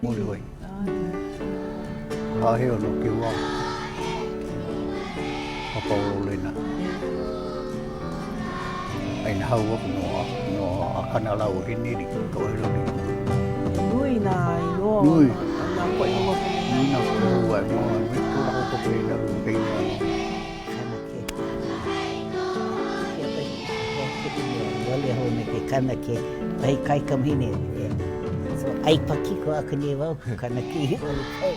Muliwai. Haʻaheo no ke wā. Papa o Lolena. ʻAina hau aku no a no a kana lau o Heneri ka ohe loli. Nui nā inoa Nui. o nā poʻe hou aku nei. Nui nā poʻe hou aʻe no me ko lākou poʻe i nalu i ka inoa. Kanake. Wale hou me ke kanake, wahi kaikamahine. So, ʻai pakiko aku nei wau ko kanake i ʻole pau.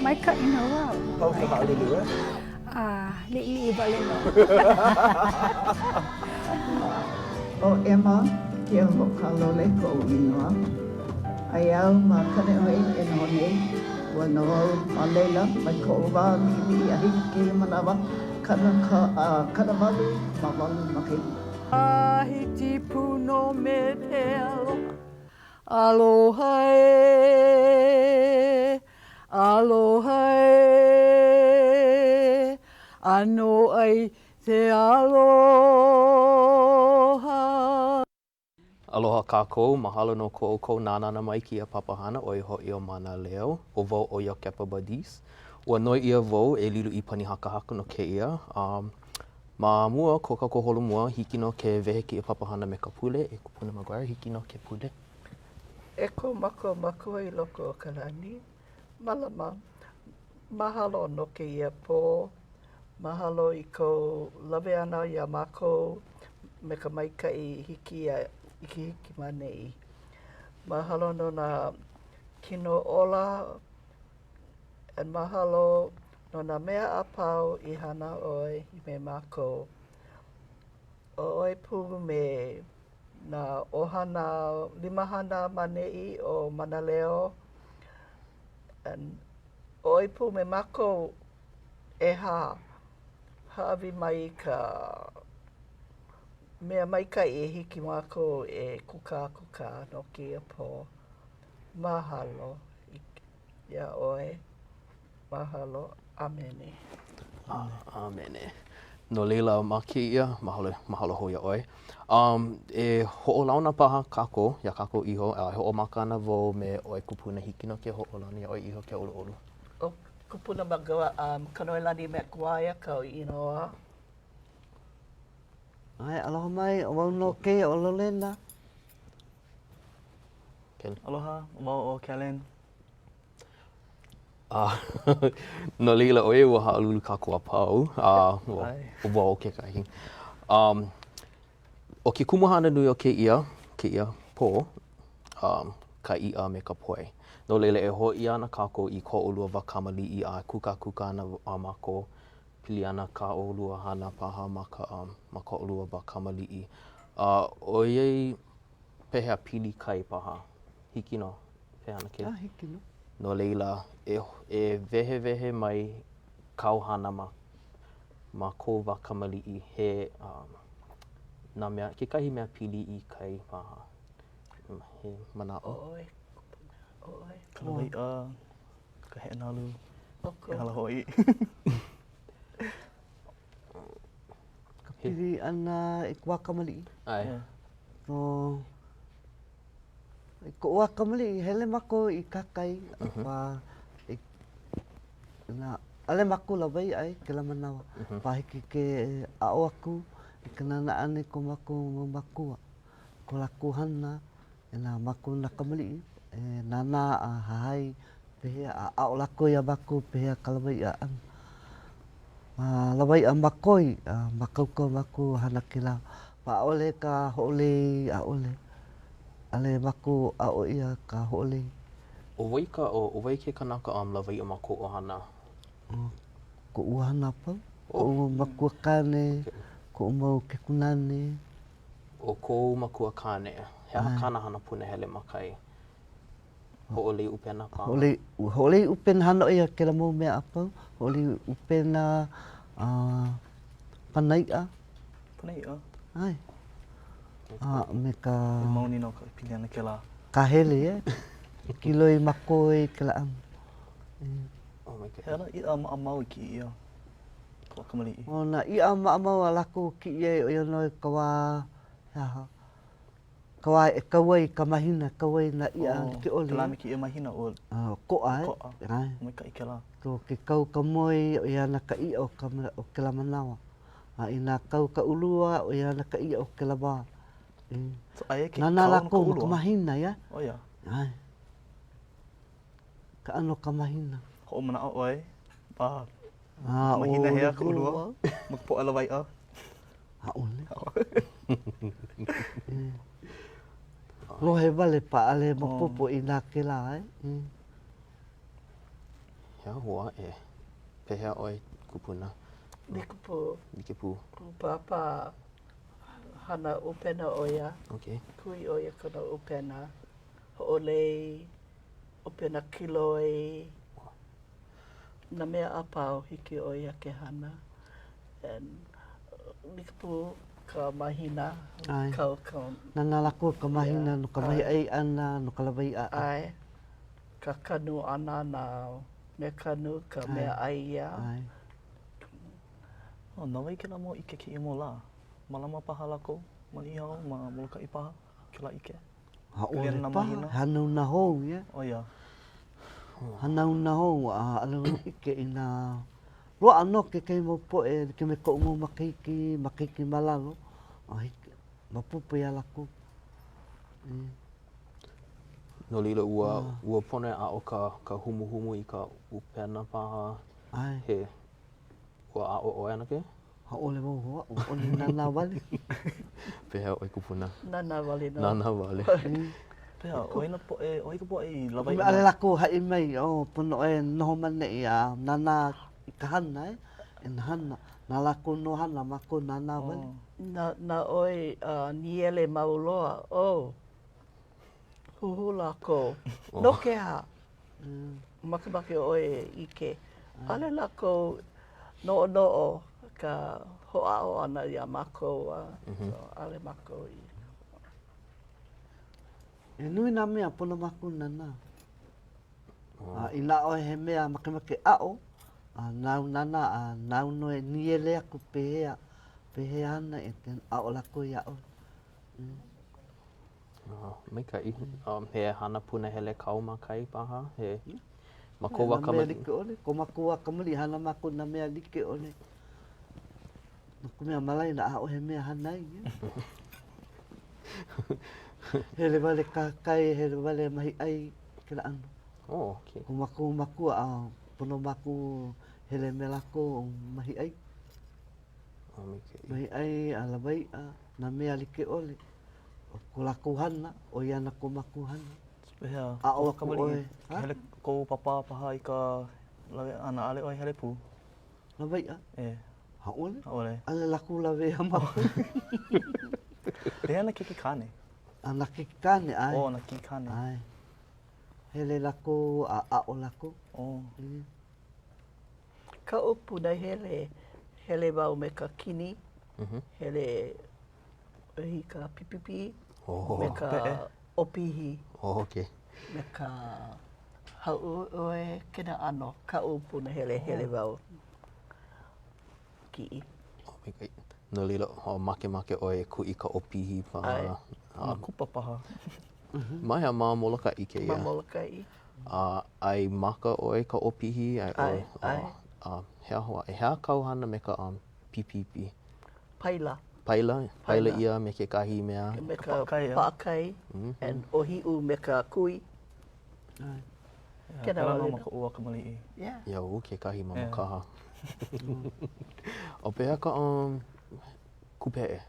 Maikaʻi nō wau. Pau ka haʻalele ʻoe? A, liʻiliʻi wale nō. ʻO Emma Keohokalole koʻu inoa. Aia au ma Kaneʻohe e noho nei. Ua noho au ma laila mai koʻu wā liʻiliʻi a hiki kēia manawa, kanaka, 88 makahiki. Tahiti pū nō me te aloha, aloha ē, aloha ē, ʻano ai te aloha. Aloha kākou, mahalo no ko ʻoukou nānā ʻana mai i kēia papahana ʻo ia hoʻi ʻo Mānaleo. ʻO wau ʻo Iokepa Badis. Ua noi ʻia wau e lilo i pani hakahaka no kēia. Um, ma mua ko kākou holomua, hiki nō ke wehe kēia papahana me ka pule. E Kupuna McGuire, hiki nō ke pule. E ko mākou Makua i loko o ka lani, mālama, mahalo no kēia pō Mahalo i kou lawe ʻana iā mākou me ka maikaʻi i hiki i ke hiki ma ʻaneʻi. Mahalo no nā kino ola, and mahalo no nā mea a pau i hana ʻoe me mākou. ʻO ʻoe pū me nā ʻohana limahana ma ʻaneʻi o Mānaleo, and ʻo ʻoe pū me mākou ʻehā, hāʻawi mai i ka mea maikaʻi e hiki mākou e kūkākūkā no kēia pō. Mahalo iā ʻoe. Mahalo. ʻĀmene. ʻĀmene. No laila, ma kēia, mahalo, mahalo hou iā ʻoe. Um, e hoʻolauna paha kākou iā kākou iho, a e hoʻomaka ana wau me ʻoe kupuna, hiki nō ke hoʻolauna iā ʻoe iho ke ʻoluʻolu. ʻO Kupuna Makua, um, Kanoelani McGuire kaʻu inoa. ʻAe, aloha mai, ʻo wau nō kēia ʻo Lolena. Aloha, ʻo wau ʻo Kellen. Uh, no laila, ʻoiai ua haʻalulu kākou a pau, a uh, ua, ʻo wau kekahi. Um, ʻo ke kumuhana nui o kēia, kēia pō, um, ka iʻa me ka poi. No laila, e hōʻoia ana kākou i ko ʻolua wā kamaliʻi a kūkākūkā ana a mākou pili ana kā ʻolua hana paha ma ka, um, ma ko ʻolua wā kamaliʻi. A ʻoiai pehea pili kai paha, hiki nō, pehea ana ke? A, hiki nō. No laila, e, e wehewehe mai kāu hana ma, ma kou wā kamaliʻi, he, um, nā mea, kekahi mea pili i kai paha. He manaʻo. ʻO ʻoe, kupuna, ʻo ʻoe. Ka lawaiʻa, ka heʻenalu, ke hala hoʻi. Ka pili ʻana i ka wā kamaliʻi. ʻAe. So, i koʻu wā kamaliʻi, hele mākou i kahakai, akā, i nā, ʻaʻole mākou lawaiʻa i kēlā manawa. Pā hiki ke aʻo aku i ka nānā ʻana i ko mākou mau mākua. Ko lākou hana, e nā mākou nā kamaliʻi, e nānā a hahai pehea a aʻo lākou iā mākou pehea ka lawaiʻa ʻana. A lawaiʻa mākoi, a mākaukau mākou hana kēlā. ʻAʻole ka hoʻolei, ʻaʻole. ʻAʻole mākou aʻo ʻia ka hoʻolei. ʻO wai ka, ʻo wai ke kanaka um lawaiʻa ma kou ʻohana? Koʻu ʻohana a pau. Koʻu makuakāne, koʻu mau kekunāne. ʻO kou makuakāne, he aha kāna hana punahele ma kai? Hoʻolei ʻupena paha? Hoʻolei, hoʻolei ʻupena, hana ʻo ia kēlā mau mea a pau. Hoʻolei ʻupena, a pana iʻa. Pana iʻa? ʻAe. A me ka... He maoni nō ka pili ana kēlā. Kahele, e. Kiloi mākoi kēlā ʻano. He ana iʻa maʻamau i kēia. Wā kamaliʻi. ʻO nā iʻa maʻamau a lākou kiʻi ai ʻo ia nō i ka wā, he aha, ka wā e kau ai ka mahina, kau ai nā iʻa oh, like ʻole. Kēlā me kēia mahina ua ʻokoʻa, e? ʻOkoʻa. ʻAe. Maikaʻi kēlā. So, ke kau ka moi, ʻo ia ana ka iʻa o ka, o kēlā manawa. A inā kau ka ulua, ʻo ia ana ka iʻa o kēlā wā. So, aia ke Nānā kau no ka lākou ma ka ulua? mahina, ia? ʻO ia. ʻAe. Ka ʻano o ka mahina. Hoʻomanaʻo ʻoe, a A mahina hea ka ulua ulua? ma ka poʻe lawaiʻa? ʻAʻole. Lohe wale paha ʻaʻole maopopo inā kēlā, e? He aha aʻe? Pehea ʻoe, kupuna? Like pū. Like pū. Kuʻu pāpā hana ʻupena ʻo ia. Okay. Kui ʻo ia kona ʻupena. Hoʻolei, ʻupena kiloi, nā mea a pau hiki ʻo ia ke hana. And like pū ka mahina. ʻAe. Kau ka. Nānā lākou i ka mahina no ka mahiʻai ʻana, no ka lawaiʻa ʻana. ʻAe. Ka kanu ʻana nā mea kanu, ka mea ʻai ia. ʻAe. Oh, na wai kēlā mau ʻike kēia mau lā? Mālama paha lākou ma Niʻihau, ma Molokaʻi paha, kēlā ʻike? ʻAʻole paha, he hanauna hou ia. ʻO ia. Hanauna hou a ʻaʻole wau ʻike inā loaʻa nō kekahi mau poʻe like me koʻu mau makahiki, makahiki ma lalo, a hiki, maopopo iā lākou. No laila, ua, ua pono e aʻo ka, ka humuhumu i ka ʻupena paha. ʻAe. He, ua aʻo ʻoe ʻanakē? ʻAʻole wau aʻo, ʻo nānā wale. Pehea ʻoe kupuna? Nānā wale nō. Nānā wale. Pehea, ʻo wai nā poʻe, ʻo wai ka poʻe i lawaiʻa? ʻAʻole lākou haʻi mai, oh, pono ʻoe noho ma neʻi a nānā i ka hana, e, i nā hana. Na lākou nō hana, mākou nānā wale. Na, na ʻoe uh, nīele mau loa, oh, huhū lākou. No ke aha? Makemake ʻoe e ʻike. ʻAʻole lākou noʻonoʻo ka hoʻāʻo ʻana iā mākou a so ʻaʻole mākou i. He nui nā mea pono mākou nānā. A inā ʻaʻohe he mea makemake aʻo, a nāu nānā a nāu nō e nīele aku pehea, pehea ana e aʻo lākou iā ʻoe. Maikaʻi. Um, he hana punahele kāu ma kai paha? He ma kou wā Nā mea kamaliʻi? like ʻole. Ko mākou wā kamaliʻi, hana mākou nā mea like ʻole. No ka mea, ma laila, ʻaʻohe mea hana ai. Hele wale kahakai, hele wale mahiʻai, kēlā ʻano. Oh, okay. Ko mākou makua, a pono mākou hele me lākou mahiʻai. Oh, maikaʻi. Mahiʻai a lawaiʻa, nā mea like ʻole. ʻO ko lākou hana, ʻo ia ana ko mākou hana. Pehea? Aʻo aku ʻoe. Ke hele kou papa paha i ka lawe ʻana, ʻaʻole ʻoe hele pū? Lawaiʻa? E. ʻAʻole. ʻAʻole. ʻAʻole lākou lawe iā mākou. Pehea nā keiki kāne? A nā keiki kāne, ʻae. Oh, nā keiki kāne. ʻAe. Hele lākou a aʻo lākou. Oh. Mm. Kaʻu punahele, hele wau me ka kini, hele i ka pipipi, oh. me ka ʻopihi. Oh, okay. Me ka hauʻoe kēnā ʻano, kaʻu punahele hele wau kiʻi. Oh, maikaʻi. No laila, oh, makemake ʻoe e kuʻi ka ʻopihi paha. ʻAe. Ma Kupa paha. Ma hea ma Molokaʻi kēia? Ma Molokaʻi. A ʻai maka ʻoe i ka ʻopihi? ʻAe, ʻae. A he aha, he aha kāu hana me ka um, pipipi? Paila. Paila? Paila ʻia me kekahi mea? Me ka paʻakai and ʻōhiʻu me ka kui. Kēlā nō ma koʻu wā kamaliʻi. Yeah. Ia u kekahi mamakaha. O pehea ka um, kūpeʻe?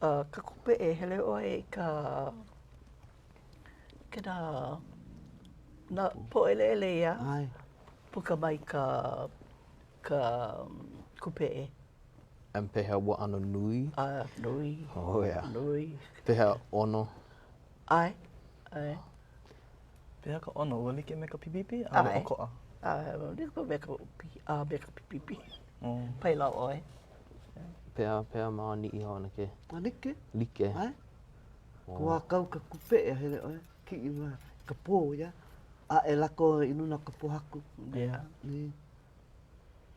Uh, ka kūpeʻe, hele ʻoe i ka kēnā nā pōʻeleʻele ia. ʻAe. Puka mai ka ka kūpeʻe. And pehea ua ʻano nui? A, nui. Oh, yeah. Nui. Pehea ʻono? ʻAe, ʻae. Pehea ka ʻono? Ua like me ka pipipi? ʻAʻole ʻokoʻa? ʻAe, like me ka a me ka pipipi. Oh. Paila ʻoe. Pehea, pehea ma Niʻihau ʻanakē? A like. Like. ʻAe. Ka wā kau ka kūpeʻe a hele ʻoe, kiʻi ma ka pō, ia. ʻAʻe lako i luna o ka pōhaku. Yeah. Mm.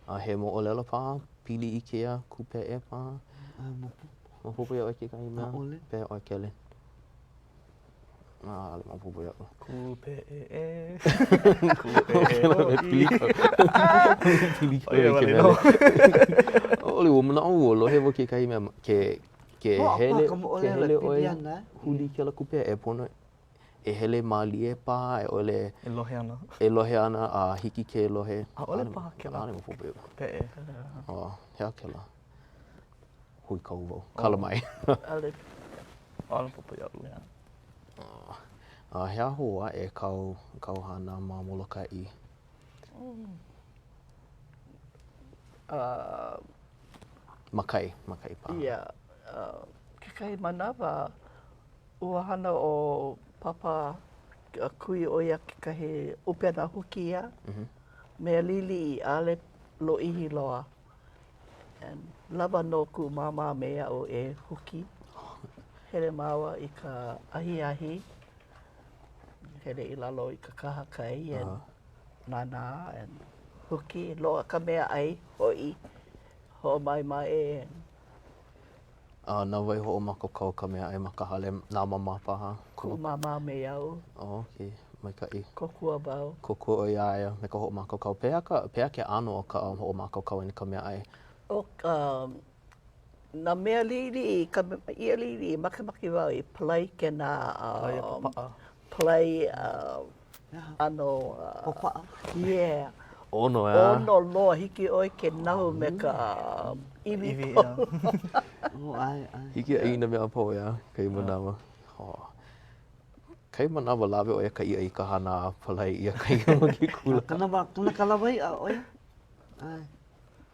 A he moʻolelo paha pili i kēia kūpeʻe paha? Maopopo iā ʻoe kekahi mea? ʻAʻole. Pehea ʻoe Kele? ʻAʻole maopopo iaʻu. Kūpeʻe ē. Kūpeʻe hoʻi. Pili i ke mele. ʻAʻole, ua manaʻo ua lohe wau kekahi mea ke ke hele ke hele ʻoe huli kēlā kūpeʻe pono e hele mālie paha a i ʻole E lohe ana. E lohe ana a hiki ke lohe. ʻAʻole paha kēlā ʻAʻole maopopo iaʻu. Kūpeʻe. Oh, he aha kēlā? Huikau wau. Kala mai. ʻAʻole. ʻAʻole maopopo iaʻu. A he aha hou aʻe kāu, kāu hana ma Molokaʻi? Uh, ma kai, ma kai paha. Yeah. Uh, kekahi manawa, Ua hana ʻo Papa kui ʻo ia kekahi ʻupena huki ia, mea liʻiliʻi, ʻaʻole lōʻihi loa. And lawa nō kuʻu māmā me iaʻu e huki. Hele māua i ka ahiahi, hele i lalo i ka kahakai and nānā and huki. Loaʻa ka meaʻai, hoʻi, hoʻomaʻemaʻe and A na wai hoʻomākaukau ka meaʻai ma ka hale, nā māmā paha? Kuʻu māmā me au. Oh, okay. Maikaʻi. Kōkua wau. Kōkua ʻoe iā ia me ka hoʻomākaukau. Pehea ka, pehea ke ʻano o ka hoʻomākaukau i ka meaʻai? ʻO ka, nā mea liʻiliʻi, ka iʻa liʻiliʻi, makemake wau i palai kēnā. Palai a papaʻa. Palai ʻano. Papaʻa? Yeah. ʻOno, ʻeā? ʻOno loa, hiki ʻoe ke nahu me ka iwi. Iwi, ʻeā. Oh, ʻae, ʻae. Hiki ke ʻai i nā mea a pau, ʻeā, kahi manawa. Oh. Kahi manawa lawe ʻoe ka iʻa i ka hana a palai ʻia ka iʻa ma ke kula. Kanaka, kanaka lawaiʻa ʻo ia. ʻAe.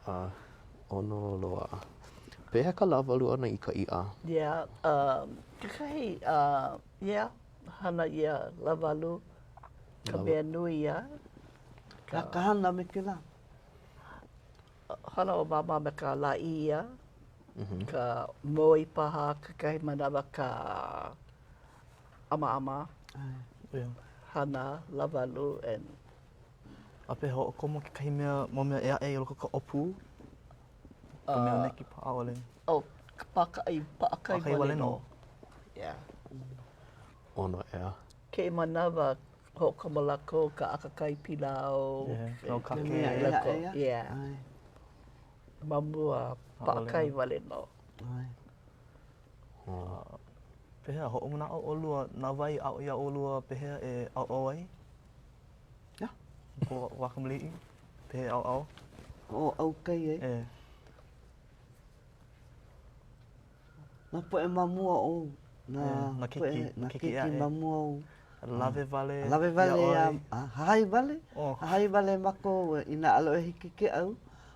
A, ʻono loa. Pehea ka lāwalu ʻana i ka iʻa? Yeah, um, kekahi, uh, yeah, hana ʻia lāwalu, ka mea nui ia. Ka ka hana me kēlā? Hana ʻo Māmā me ka lāʻī ia, ka moi paha, kekahi manawa ka ʻamaʻama. Hana lāwalu and. A pehea hoʻokomo kekahi mea, mau mea ʻē aʻe i loko o ka ʻōpū? Ka mea neki paha, ʻaʻole? Oh, ka pākaʻai, paʻakai wale nō. Yeah. ʻOno, ʻeā. Kēia manawa, hoʻokomo lākou ka ʻakakai pilau. Yeah, no ka ke. Yeah. Ma mua, paʻakai wale nō. Pehea, hoʻomanaʻo ʻolua, na wai aʻo iā ʻolua pehea e ʻauʻau ai? Yeah. Ko wā kamaliʻi, pehea e ʻauʻau? Hoʻoʻau kai ai. E. Nā poʻe ma mua ou. Nā, nā keiki, nā keiki ma mua ou. Lawe wale Lawe wale iā ʻoe. Hahai wale. Oh. Hahai wale mākou inā ʻaʻole ʻoe hiki ke ʻau,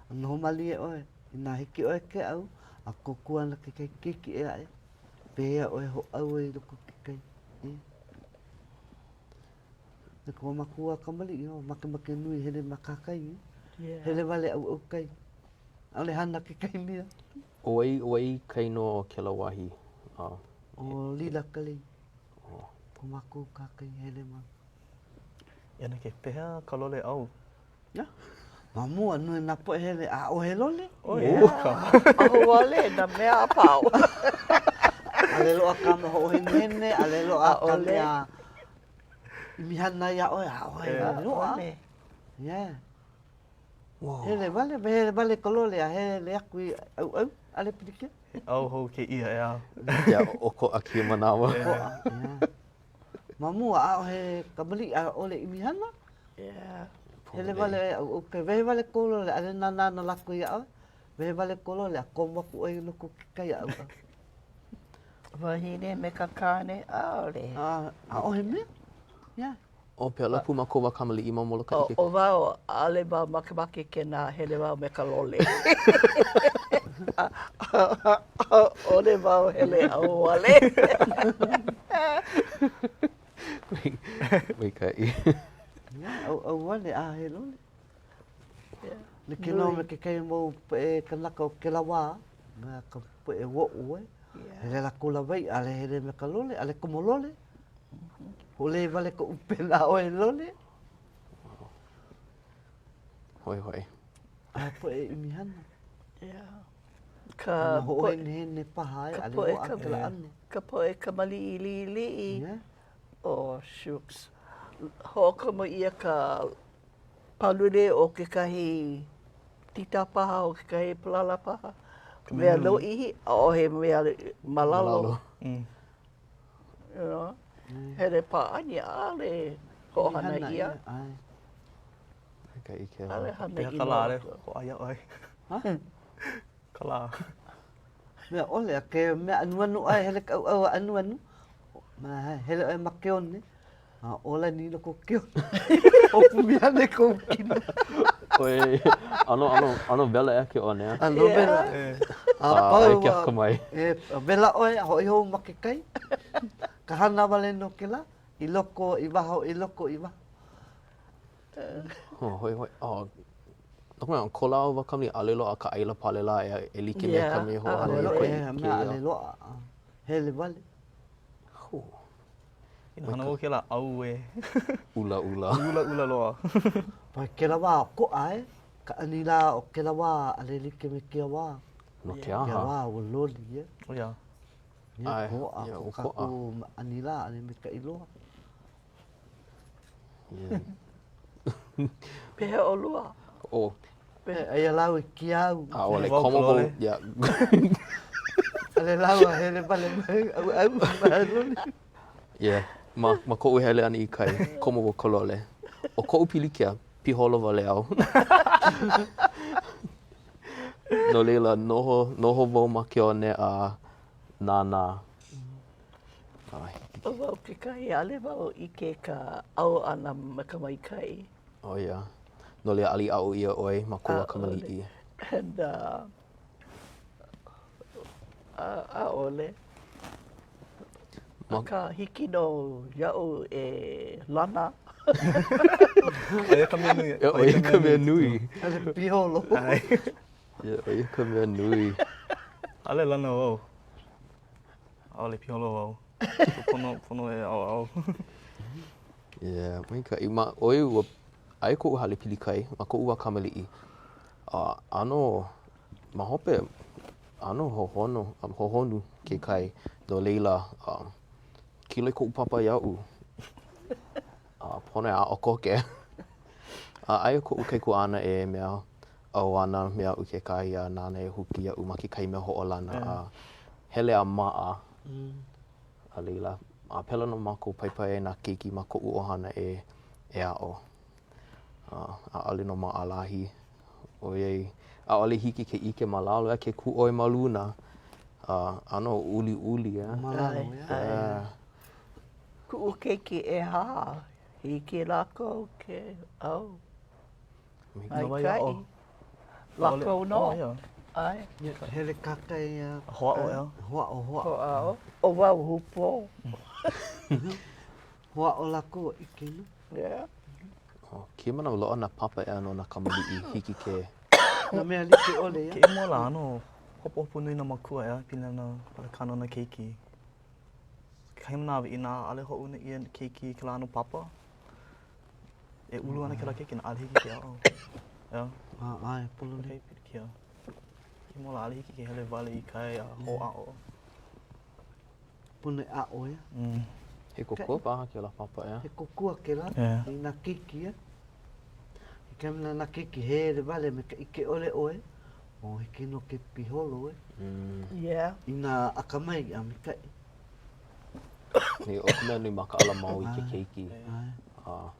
noho mālie ʻoe. Inā hiki ʻoe ke ʻau, a kōkua ana kekahi keiki ʻē aʻe, pehea ʻoe hoʻau ai i loko o ke kai. Yeah. Me ko mākou wā kamaliʻi, oh, makemake nui hele ma kahakai. Yeah. Hele wale ʻauʻau kai. ʻAʻole hana kekahi mea. ʻO wai, ʻo wai ka inoa o kēlā wahi? ʻO Lila Kalei. Ko mākou kahakai hele ma. ʻAnakē, pehea ka lole ʻau? Yeah. Ma mua, nui nā poʻe hele, ʻaʻohe lole. Yeah. Ahuwale nā mea a pau. ʻAʻole loaʻa ka mea hoʻohenehene, ʻaʻole loaʻa ka mea ʻimi hana iā ʻoe, ʻaʻohe loaʻa. Yeah. Hele wale, hele wale ka lole a hele aku i ʻauʻau, ʻaʻole pilikia. He au hou kēia, ʻeā. Yeah, ʻokoʻa kēia manawa. ʻOkoʻa, yeah. Ma mua, ʻaʻohe kamaliʻi, ʻaʻole ʻimi hana. Yeah. Hele wale ʻauʻau kai, wehe wale kou lole, ʻaʻole nānā ana lākou iā ʻoe. Wehe wale kou lole a komo aku ʻoe i loko o ke kai a ʻauʻau. Wahine me ka kāne, ʻaʻole. ʻAʻohe mea, yeah. ʻO pēlā pū ma kou wā kamaliʻi ma Molokaʻi ke. ʻO wau, ʻaʻole wau makemake kēnā hele wau me ka lole. ʻAʻole wau hele ahuwale. Maikaʻi. ʻAuʻau wale a he lole. Like nō me kekahi mau poʻe kanaka o kēlā wā, me ka poʻe oʻo, e. Hele lākou lawaiʻa, ʻaʻole hele me ka lole, ʻaʻole komo lole. Hoʻolei wale ka ʻupena ʻaʻohe lole. Hoihoi. A poʻe ʻimi hana. Yeah. Ka Hana hoʻohenehene paha e, ʻaʻole loaʻa kēlā ʻano. Ka poʻe kamaliʻi liʻiliʻi. Yeah. Oh, shucks. Hoʻokomo ʻia ka pālule o kekahi tita paha, o kekahi palala paha. Mea lōʻihi, ʻaʻohe mea ma lalo. Mm. You know? Hele pāʻani, ʻaʻole hoʻohana ʻia. Maikaʻi kēlā. ʻAʻole hana ʻino. Ka lā, ʻaʻole hoʻā iā ʻoe. Ha? Ka lā. Mea ʻole, a ke mea anuanu ʻoe, hele kaʻauʻau a anuanu, ma hele ʻoe ma ke one, a ʻōlani i loko o ke one. ʻOpumihane kou kino. ʻOe, ʻano, ʻano, ʻano wela ʻea ke one, a? ʻAno wela. A pau, Aia ke akamai. E, wela ʻoe a hoʻi hou ma ke kai. Ka hana wale nō kēlā, i loko, i waho, i loko, i waho. Oh, hoihoi. Oh, no ka mea, ko lāua wā kamaliʻi, ʻaʻole loaʻa ka ʻaila pale lā e, e like me ka mea hoʻohana ʻia koe i kēia. Mea ʻaʻole loaʻa. Hele wale. Huh. Inā hana wau kēlā ʻauwe. ʻUlaʻula. ʻUlaʻula loa. Pa kēlā wā ʻokoʻa e, ka ʻanilā o kēlā wā ʻaʻole like me kēia wā. No ke aha? Kēia wā ua loli e. ʻO ia. ʻAe, ʻokoʻa ko kākou ʻanilā ʻaʻole maikaʻi loa. Yeah. Pehea ʻolua? Oh. Aia lāua i Keaʻau. ʻAʻole, komo wau, yeah. ʻAʻole lāua hele wale mai, ʻauʻau ma loli. Yeah, ma, ma koʻu hele ʻana i kai, komo wau ka lole. ʻO koʻu pilikia, piholo wale au. No laila, noho, noho wau ma ke one a nānā. ʻO wau kekahi, ʻaʻole wau ʻike ka ʻau ʻana me ka maikaʻi. ʻO ia. No laila ʻaʻole i aʻo ʻia ʻoe ma kou wā kamaliʻi. And uh, ʻaʻole. Akā, hiki nō iaʻu e lana. ʻO ia ka mea nui. ʻO ia ka mea nui. ʻAʻole piholo. ʻO ia ka mea nui. ʻAʻole lana wau. ʻAʻole piholo wau. Pono, pono e ʻaoʻao. Yeah, maikaʻi. Ma, ʻoiai ua, aia koʻu hale pili kai ma koʻu wā kamaliʻi. A ʻano, ma hope, ʻano hohono, hohonu ke kai. No laila, um, kiloi koʻu papa iaʻu. A pono e aʻo koke. A aia koʻu kaikuaʻana e mea ʻau ana me aʻu kekahi a nāna e huki iaʻu ma kekahi mea hoʻolana a hele a maʻa. A laila, a pēlā nō mākou paipai ai nā keiki ma koʻu ʻohana e e aʻo. A ʻaʻole nō maʻalahi ʻoiai ʻaʻole hiki ke ʻike ma lalo, a ke kū ʻoe ma luna, a ʻano uliuli, ʻeā? Ma lalo, ʻeā. ʻAe. Kuʻu keiki ʻehā, hiki lākou ke ʻau. Maikaʻi. Lākou nō. ʻAe. Hele kahakai a. Hoʻāʻo ʻeā. Hoʻāʻo, hoʻāʻo. Hoʻāʻo. ʻO wau hūpō. Hoʻāʻo lākou a ʻike nō. Yeah. Oh, kēia manawa loaʻa nā papa ʻeā no nā kamaliʻi hiki ke. Nā mea like ʻole, ʻeā. Kēia mua lā, ʻano hopohopo nui nā makua ʻeā, pili ana palekana o nā keiki. Kekahi manawa inā ʻaʻole hoʻouna ʻia keiki i kēlā ʻano papa, E ulu ana kēlā keiki, ʻaʻole hiki ke aʻo. ʻEā? ʻAe, pololei. Kekahi pilikia. Kēia mua lā, ʻaʻole hiki ke hele wale i kai a hoʻāʻo. Pono e aʻo ʻeā. Mm. He kōkua paha kēlā papa, ʻeā? He kōkua kēlā yeah. i nā keiki, ʻeā. I ka mea nā keiki hele wale me ka ʻike ʻole ʻoe, oh, hiki nō ke piholo ʻoe. Mm. Yeah. Inā akamai a maikaʻi. ʻO ka mea nui makaʻala mau i ke keiki. A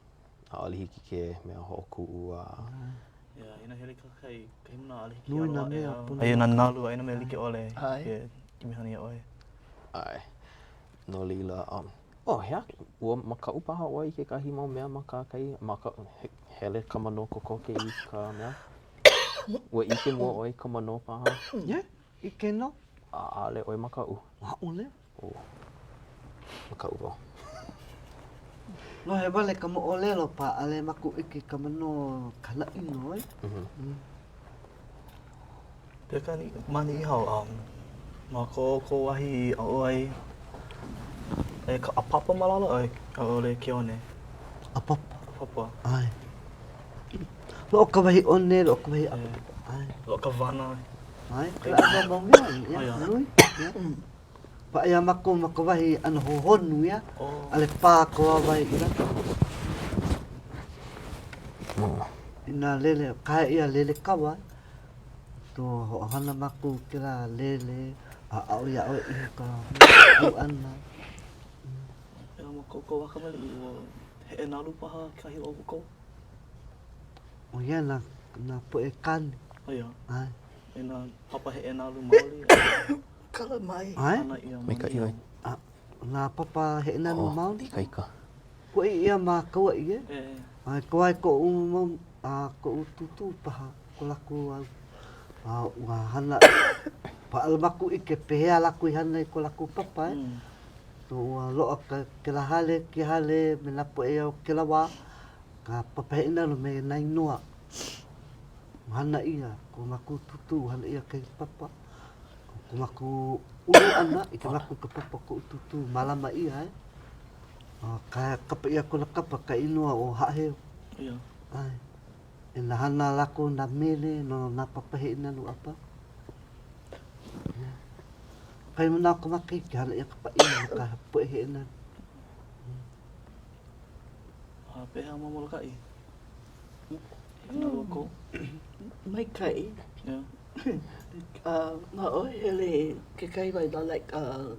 ʻaʻole hiki ke mea hoʻokuʻu a. Yeah, inā hele kahakai, kahi manawa ʻaʻole hiki Nui nā mea pono. Aia nā nalu, aia nā mea like ʻole ke ʻimi hana iā ʻoe. ʻAe. No laila, um, oh, he aha, ua makaʻu paha ʻoe i kekahi mau mea ma kahakai? Maka, hele ka manō kokoke i ka mea? Ua ʻike mua ʻoe i ka manō paha? Yeah, ʻike nō. A ʻaʻole ʻoe makaʻu? ʻAʻole. Oh. Makaʻu wau. Lohe wale ka moʻolelo pā ʻaʻole mākou ʻike i ka manō ka hana ʻino, eh? Mm -hmm. Mm. Pehea ma Niʻihau, um, ma ko ʻoukou wahi i aʻo ai, aia ka ʻāpapa ma lalo a i ʻole ke one? ʻĀpapa. ʻĀpapa. ʻAe. Loaʻa ka wahi one, loaʻa ka wahi ʻae. Loaʻa ka wana. ʻAe, kēlā ʻano mau mea, ia, nui, ia. Paʻa iā mākou ma ka wahi ʻano hohonu, ia, ʻaʻole pā ka wāwae i lalo. Inā lele, kahe ʻia lele kawa, to hoʻohana mākou kēlā lele a aʻo iā ʻoe iho ka hau ʻana. Ea ma ko ʻoukou wā kamaliʻi, ua heʻe nalu paha kekahi o ʻoukou? ʻO ia nā, nā poʻe kāne. ʻO ia? ʻAe. E nā papa heʻe nalu maoli? Kala mai. ʻAe. Hana ʻia ma Maikaʻi ʻoe. A, nā papa heʻe nalu maoli. Ikaika. Kuaʻi ʻia ma Kauaʻi, e? E. ʻAe, ka wā i koʻu mau, a koʻu tūtū paha, ko lākou au, a ua hana, ʻaʻole mākou ʻike pehea lākou i hana i ko lākou papa, e? So ua loaʻa ka, kēlā hale, kēia hale me nā poʻe o kēlā wā, ka papa heʻe nalu me nā inoa. Ua hana ʻia ko mākou tūtū, ua hana ʻia kahi papa. Ko mākou ulu ʻana, ʻike mākou i ka papa koʻu tūtū, mālama ʻia, e. A ka, kapa ʻia kona kapa ka inoa ʻo Haʻaheo. Ia. ʻAe. E nā hana a lākou nā mele no nā papa heʻe nalu a pau. Ia. Kahi manawa ka makahiki, hana ʻia ka pāʻina no ka poʻe heʻe nalu. A pehea ma Molokaʻi? Heʻe nalu ʻoukou? Maikaʻi. Yeah. Uh, na ʻoe hele kekahi wahi like uh,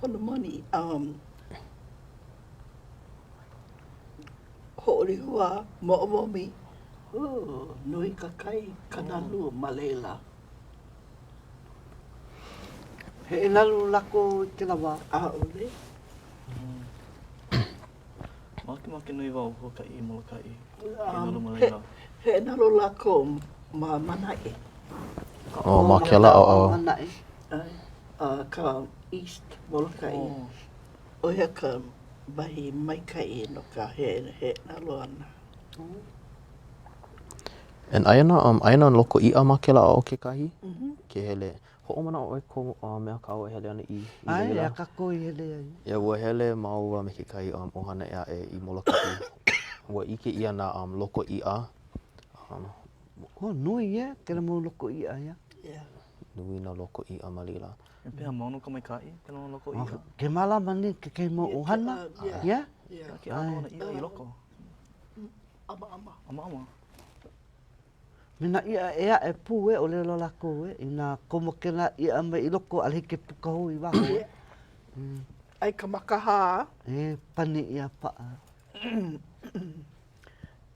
Honomoni, um, Hoʻolehua, Moʻomomi, oh, nui ka kai, ka nalu ma laila. Heʻe nalu lākou i kēlā wā? ʻAʻole. Makemake nui wau huakaʻi i Molokaʻi. Heʻe nalu ma laila. Heʻe nalu lākou ma Manaʻe. Oh, ma kēlā ʻaoʻao. Manaʻe. ʻAe, uh, ka East Molokaʻi. ʻO ia ka wahi maikaʻi no ka heʻe nalu ʻana. And aia nā, um, aia nā loko iʻa ma kēlā ʻaoʻao kekahi? Ke hele. Hoʻomanaʻo ʻoe ko uh, mea kāua e hele ana i, i ʻAe, laila? a kākou i hele ai. Yeah, ua hele māua me kekahi um, ʻohana ʻē aʻe i Molokaʻi. Ua ʻike ʻia nā um, loko iʻa. Um, Oh, nui e, kēlā mau loko iʻa, ia. Yeah. Nui nā loko iʻa ma laila. E pehea mau no ka maikaʻi, kēlā mau loko iʻa? Ke mālama nei kekahi mau ʻohana, ia? Yeah. Ke ʻano o nā iʻa i loko. ʻAmaʻama. ʻAmaʻama. Me nā iʻa ʻē aʻe pū e, ʻōlelo lākou e, inā komo kēlā iʻa mai i loko, ʻaʻole hiki ke puka hou i waho e. ʻAi ka makahā. E, pani ʻia paʻa.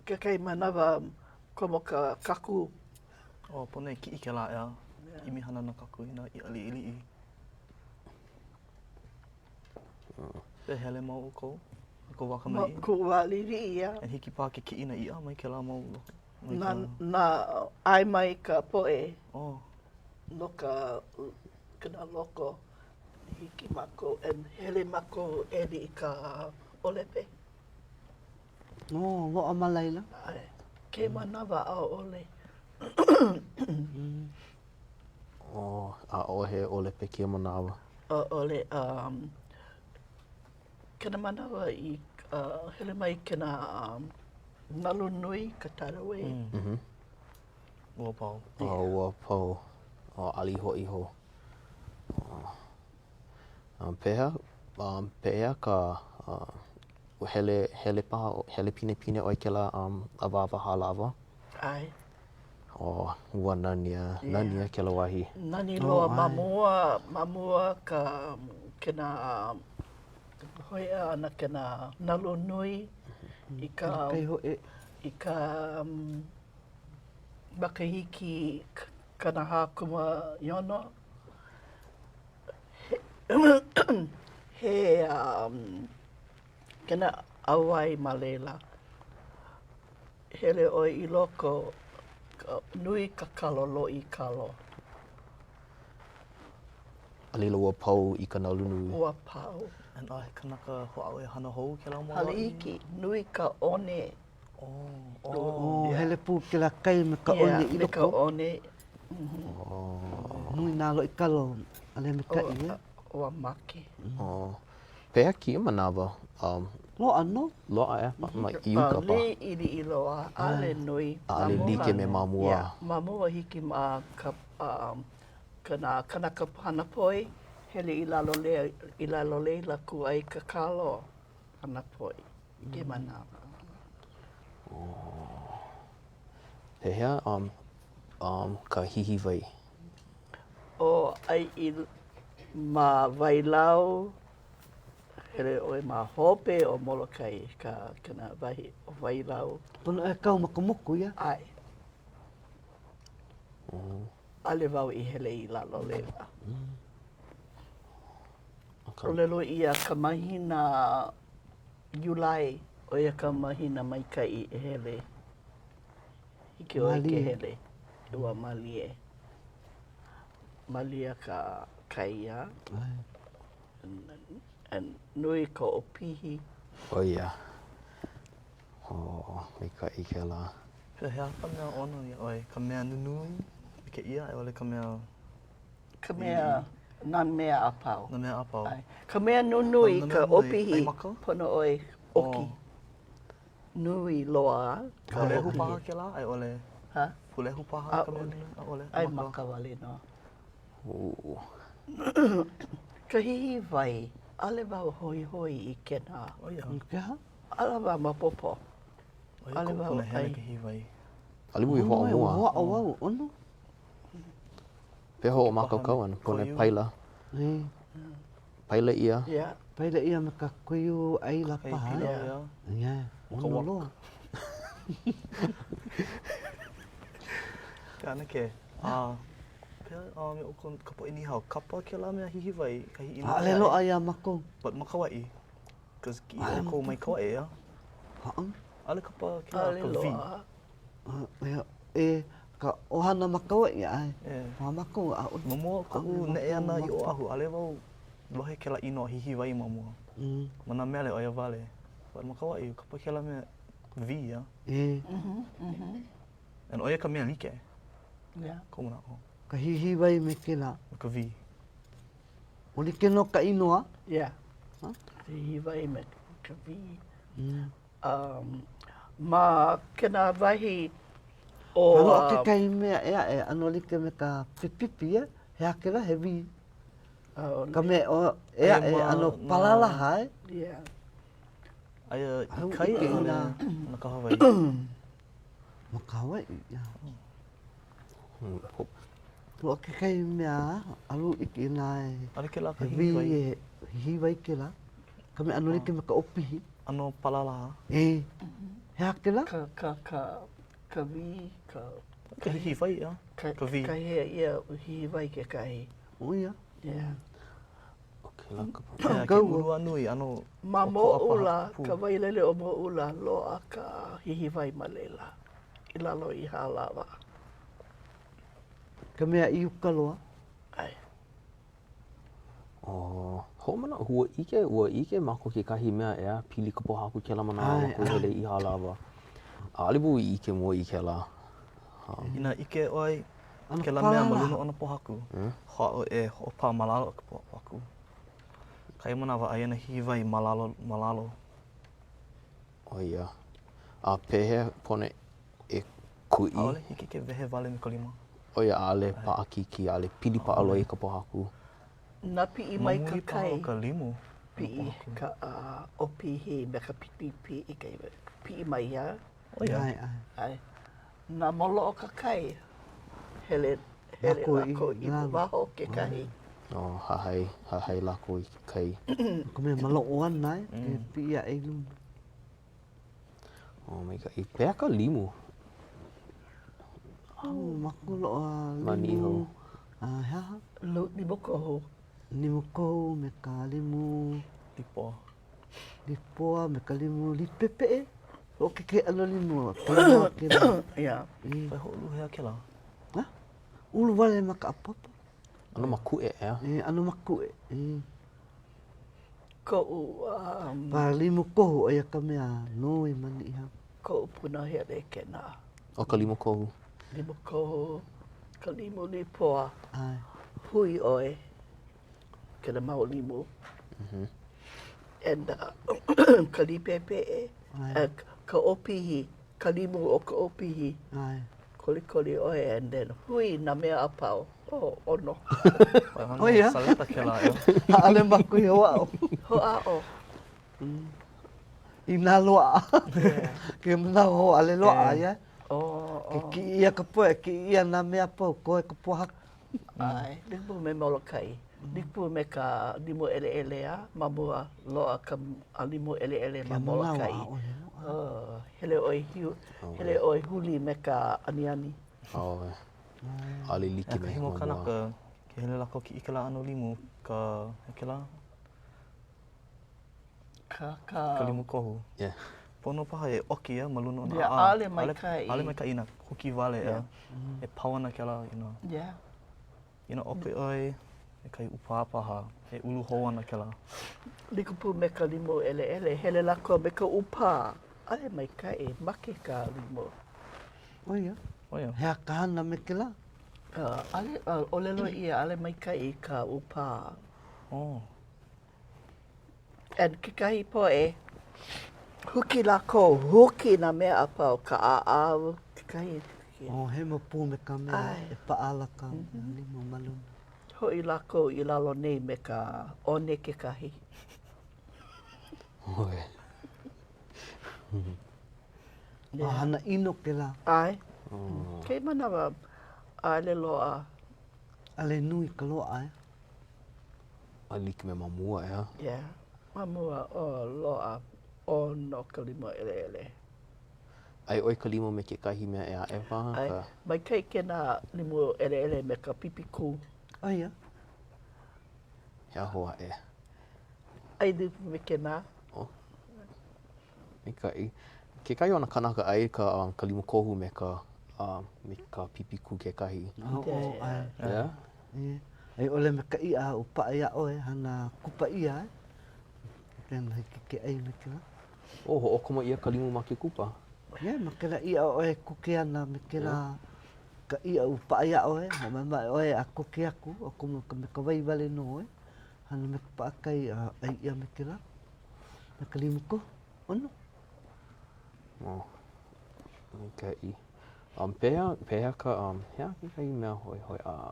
Kekahi manawa, komo ka kaku. Oh, pono e kiʻi kēlā ʻeā. ʻImi hana nā kaku i nā iʻa liʻiliʻi. E hele mau ʻoukou i kou wā kamaliʻi? Ma koʻu wā liʻiliʻi, ia. E hiki paha ke kiʻi nā iʻa mai kēlā mau loko? Na, na, ʻae mai ka poʻe oh. no ka, kēnā loko. Hiki mākou, and hele mākou ʻeli i ka ʻōlepe. Oh, loaʻa ma laila? ʻAe. Kēia manawa ʻaʻole. Oh, ʻaʻohe ʻōlepe kēia manawa. ʻAʻole. Um, kēnā manawa i uh, hele mai kēnā um, nalu nui, ka tidal wave. Mm. Mm -hmm. Ua pau. Oh, ua pau. Oh, ʻali iho iho. Oh. Um, pehea, um, pehea ka uh, hele, hele paha, hele pinepine ʻoe kēlā um, awāwa Hālawa? ʻAe. Oh, ua nani a, nani a kēlā wahi. Nani loa ma mua, ma mua ka kēnā hōʻea ʻana kēnā nalu nui i ka i ka makahiki 46. He kēnā ʻauwai ma laila. Hele ʻoe i loko, nui ka kalo, loʻi kalo. A laila ua pau i ka nalu nui. Ua pau. And he kanaka hoʻāʻo e hana hou kēlā mau Hale iki, nui ka one. Oh, oh. Oh, hele pū kēlā kai me ka one i loko. Yeah, me ka one. Oh. Nui nā loʻi kalo, ʻaʻole maikaʻi, eh? Ua make. Oh. Pehea kēia manawa? Um. Loaʻa nō. Loaʻa ʻeā? Ma i uka paha. Liʻiliʻi loa, ʻaʻole nui. ʻAʻole like me ma mua. Yeah, ma mua hiki ma ka ka nā kanaka hana poi, hele i lalo i lalo leila kūʻai ka kalo hana poi i ke manawa. Oh. Pehea um, um, ka hihiwai? ʻO ʻai i ma Wailau, hele ʻoe ma hope o Molokai ka kena wahi o Wailau. Pono e kau ma ka moku ia? ʻAe. ʻAʻole wau i hele i lalo leila. ʻŌlelo ʻia ka mahina Iulai, ʻo ia ka mahina maikaʻi e hele. Hiki ʻoe ke hele, ua mālie. Mālie ka kai, a nui ka ʻopihi. ʻO ia. Oh, maikaʻi kēlā. Pehea ka mea ʻono iā ʻoe? Ka mea nunui me kēia a i ʻole ka mea Ka mea, nā mea a pau. Nā mea a pau. ʻAe. Ka mea nunui, ka ʻopihi, pono ʻoe ʻoki. Nui loa. Pulehu paha kēlā a i ʻole? Ha? Pulehu paha ka mea nunui? ʻAʻole. ʻAi maka wale nō. Ka hihiwai, ʻaʻole wau hoihoi i kēnā. ʻO ia. No ke aha? ʻAʻole wau maopopo. ʻAʻole wau ʻai. ʻAʻole wau i hoʻāʻo mua. Hoʻāʻo wau, ʻono. Pehea hoʻomākaukau ʻana, pono e paila. Paila ʻia. Yeah. Paila ʻia me ka koiū ʻaila paha. Yeah. Yeah, ʻono loa. Ke ke. A pehea um, ʻoukou ka poʻe Niʻihau, kapa kēlā mea hihiwai, kahi inoa. ʻAʻole loaʻa iā mākou. But ma Kauaʻi, cause kiʻi ʻoukou mai Kauaʻi, ʻeā? Haʻa. ʻAʻole kapa kēlā ka ʻAʻole V. loaʻa. E, ka ʻohana ma Kauaʻi, ʻae. Ma mākou, ʻaʻole. Ma mua o koʻu neʻe ʻana i Oʻahu, ʻaʻole wau lohe kēlā inoa hihiwai ma mua. Ma nā mele ʻo ia wale. But ma Kauaʻi, kapa kēlā mea V, ʻeā? E. And ʻo ia ka mea like. Yeah. Koʻu manaʻo. Ka hihiwai me kēlā. Me ka V. ʻO like nō ka inoa. Yeah. Hihiwai me ka V. Um, ma kēnā wahi o... A loaʻa kekahi mea ʻē aʻe ʻano like me ka pipipi, ʻeā? He aha kēlā, he V. Ka mea ʻē aʻe ʻano palalaha, e? Yeah. Aia i kai a i ʻole ma ka Hawaiʻi? Ma ka Hawaiʻi, yeah. Loaʻa kekahi mea alu iki nā e. ʻAʻole kēlā ka hihiwai. He V e hihiwai kēlā. Ka mea ʻano like me ka ʻopihi. ʻAno palalaha. E. He aha kēlā? Ka, ka, ka, ka V, ka... Ka hihiwai, ʻeā? Ka V. Ka hea ʻia hihiwai kekahi. ʻO ia. Yeah. ʻO kēlā ka Ea, ke ulu a nui, ʻano Ma ʻokoʻa paha Moʻoʻula, pū. ka wailele o Moʻoʻula, loaʻa ka hihiwai ma laila, i lalo i Hālawa. Ka mea i uka loa. ʻAe. Oh, hoʻomanaʻo, ua ʻike, ua ʻike mākou kekahi mea, ʻeā, pili ka pōhaku kēlā manawa ʻAe, mākou hele i Hālawa. ʻAʻole wau i ʻike mua i kēlā. Um, Inā ʻike ʻoe ʻAno kēlā mea ma palalaha. luna o nā pōhaku, hoʻāʻo e hoʻopā ma lalo o ka pōhaku. Kahi manawa aia nā hihiwai ma lalo, ma lalo. ʻO ia. A pehea pono e kuʻi? ʻAʻole hiki ke wehe wale me ka lima. ʻO ia, ʻaʻole paʻakikī, ʻaʻole pili paʻa loa i ka pōhaku. Nā piʻi mai Ma ka muli paha kai. o ka limu. Piʻi ka ʻopihi me ka pipipi i ka piʻi mai ia. ʻO ia. ʻAe, ʻae. ʻAe. Nā moloʻo ka kai, hele, hele lākou i waho kekahi. Oh, hahai, hahai lākou i ke kai. No ka mea maloʻo ana e, ke piʻi aʻe i luna. Oh, maikaʻi. Pehea ka limu? Oh, mākou loaʻa limu. Ma Niʻihau. A he aha? Limu kohu. Limu kohu me ka limu. Lipoa. Lipoa me ka limu lipepeʻe. ʻO kekahi ʻano limu kēlā kēlā. Yeah. Wai hoʻoluhea kēlā? Ha? Ulu wale ma ka ʻapapa. ʻAno makuʻe, ʻeā? E, ʻano makuʻe. E. Koʻu, um. Pa limu kohu, ʻo ia ka mea nui ma Niʻihau. Koʻu punahele kēnā. ʻO ka limu kohu. Limu kohu, ka limu lipoa. ʻAe. Hui ʻoe, kēlā mau limu. Mm-hmm. And uh, ka līpepeʻe, uh, ka ʻopihi, ka limu o ka ʻopihi. ʻAe. Kolikoli ʻoe and then hui nā mea a pau. Oh, ʻono. ʻO ia. Saleta kēlā, ʻeā. ʻAʻole mākou i hoʻāʻo. Hoʻāʻo. Inā loaʻa. Ke manawa hou ʻaʻole loaʻa, yeah. Oh, oh. Ke kiʻi ʻia ka poʻe, kiʻi ʻia nā mea a pau, koe ka pōhaku. ʻAe, like pū me Molokai. Like pū me ka limu ʻeleʻele a ma mua loaʻa ka limu ʻeleʻele ma Molokai. Oh, hele ʻoe hiu, hele ʻoe huli me ka aniani. Oh, ʻaʻole like me ma mua. Kanaka, ke hele lākou kiʻi kēlā ʻano limu, ka, he kēlā? Ka, ka. Ka limu kohu. Yeah. Pono paha e ʻoki ia ma luna o nā Yeah, ʻaʻa. ʻaʻole maikaʻi. ʻAʻole maikaʻi inā huki wale ʻeā. E pau ana kēlā, you know. Yeah. Inā ʻoki ʻoe me kahi ʻūpā paha, e ulu hou ana kēlā. Like pū me ka limu ʻeleʻele, hele lākou me ka ʻūpā. ʻAʻole maikaʻi, make ka limu. ʻO ia. ʻO ia. He aha ka hana me kēlā? ʻAʻole, ʻōlelo ʻia, ʻaʻole maikaʻi ka ʻūpā. Oh. And kekahi poʻe, huki lākou, huki nā mea a pau, ka ʻaʻau, kekahi. Oh, hemo pū me ka mea e paʻa ala ka limu ma luna. Hoʻi lākou i lalo nei me ka one kekahi. ʻOe. A hana ʻino kēlā. ʻAe. Kēia manawa, ʻaʻole loaʻa. ʻAʻole nui ka loaʻa, ʻeā? A like me ma mua, ʻeā? Yeah. Ma mua, oh, loaʻa ʻono ka limu ʻeleʻele. ʻAi ʻoe ka limu me kekahi mea ʻē aʻe paha? ʻAe. Maikaʻi kēnā limu ʻeleʻele me ka pipi kū. ʻO ia. He aho aʻe. ʻAi limu me kēnā. Oh. Maikaʻi. Kekahi o nā kānaka ʻai ka, um, ka limu kohu me ka, uh, me ka pipi kū kekahi. Oh, oh, ʻae. Yeah? Yeah. A i ʻole me ka iʻa ua paʻa iā ʻoe, hana kupa ʻia, eh? Then hiki ke ʻai me kēlā. Oh, hoʻokomo ʻia ka limu ma ke kupa? Yeah, ma kēlā iʻa ʻoe e kuke ana me kēlā ka iʻa ua paʻa iā ʻoe, hoʻomaʻemaʻe ʻoe a koke aku, a komo me ka wai wale nō, eh? Hana me ka paʻakai a ʻai ʻia me kēlā. Me ka limu kohu, ʻono. Oh, maikaʻi. Um, pehea, pehea ka, um, he aha kekahi mea hoihoi, uh,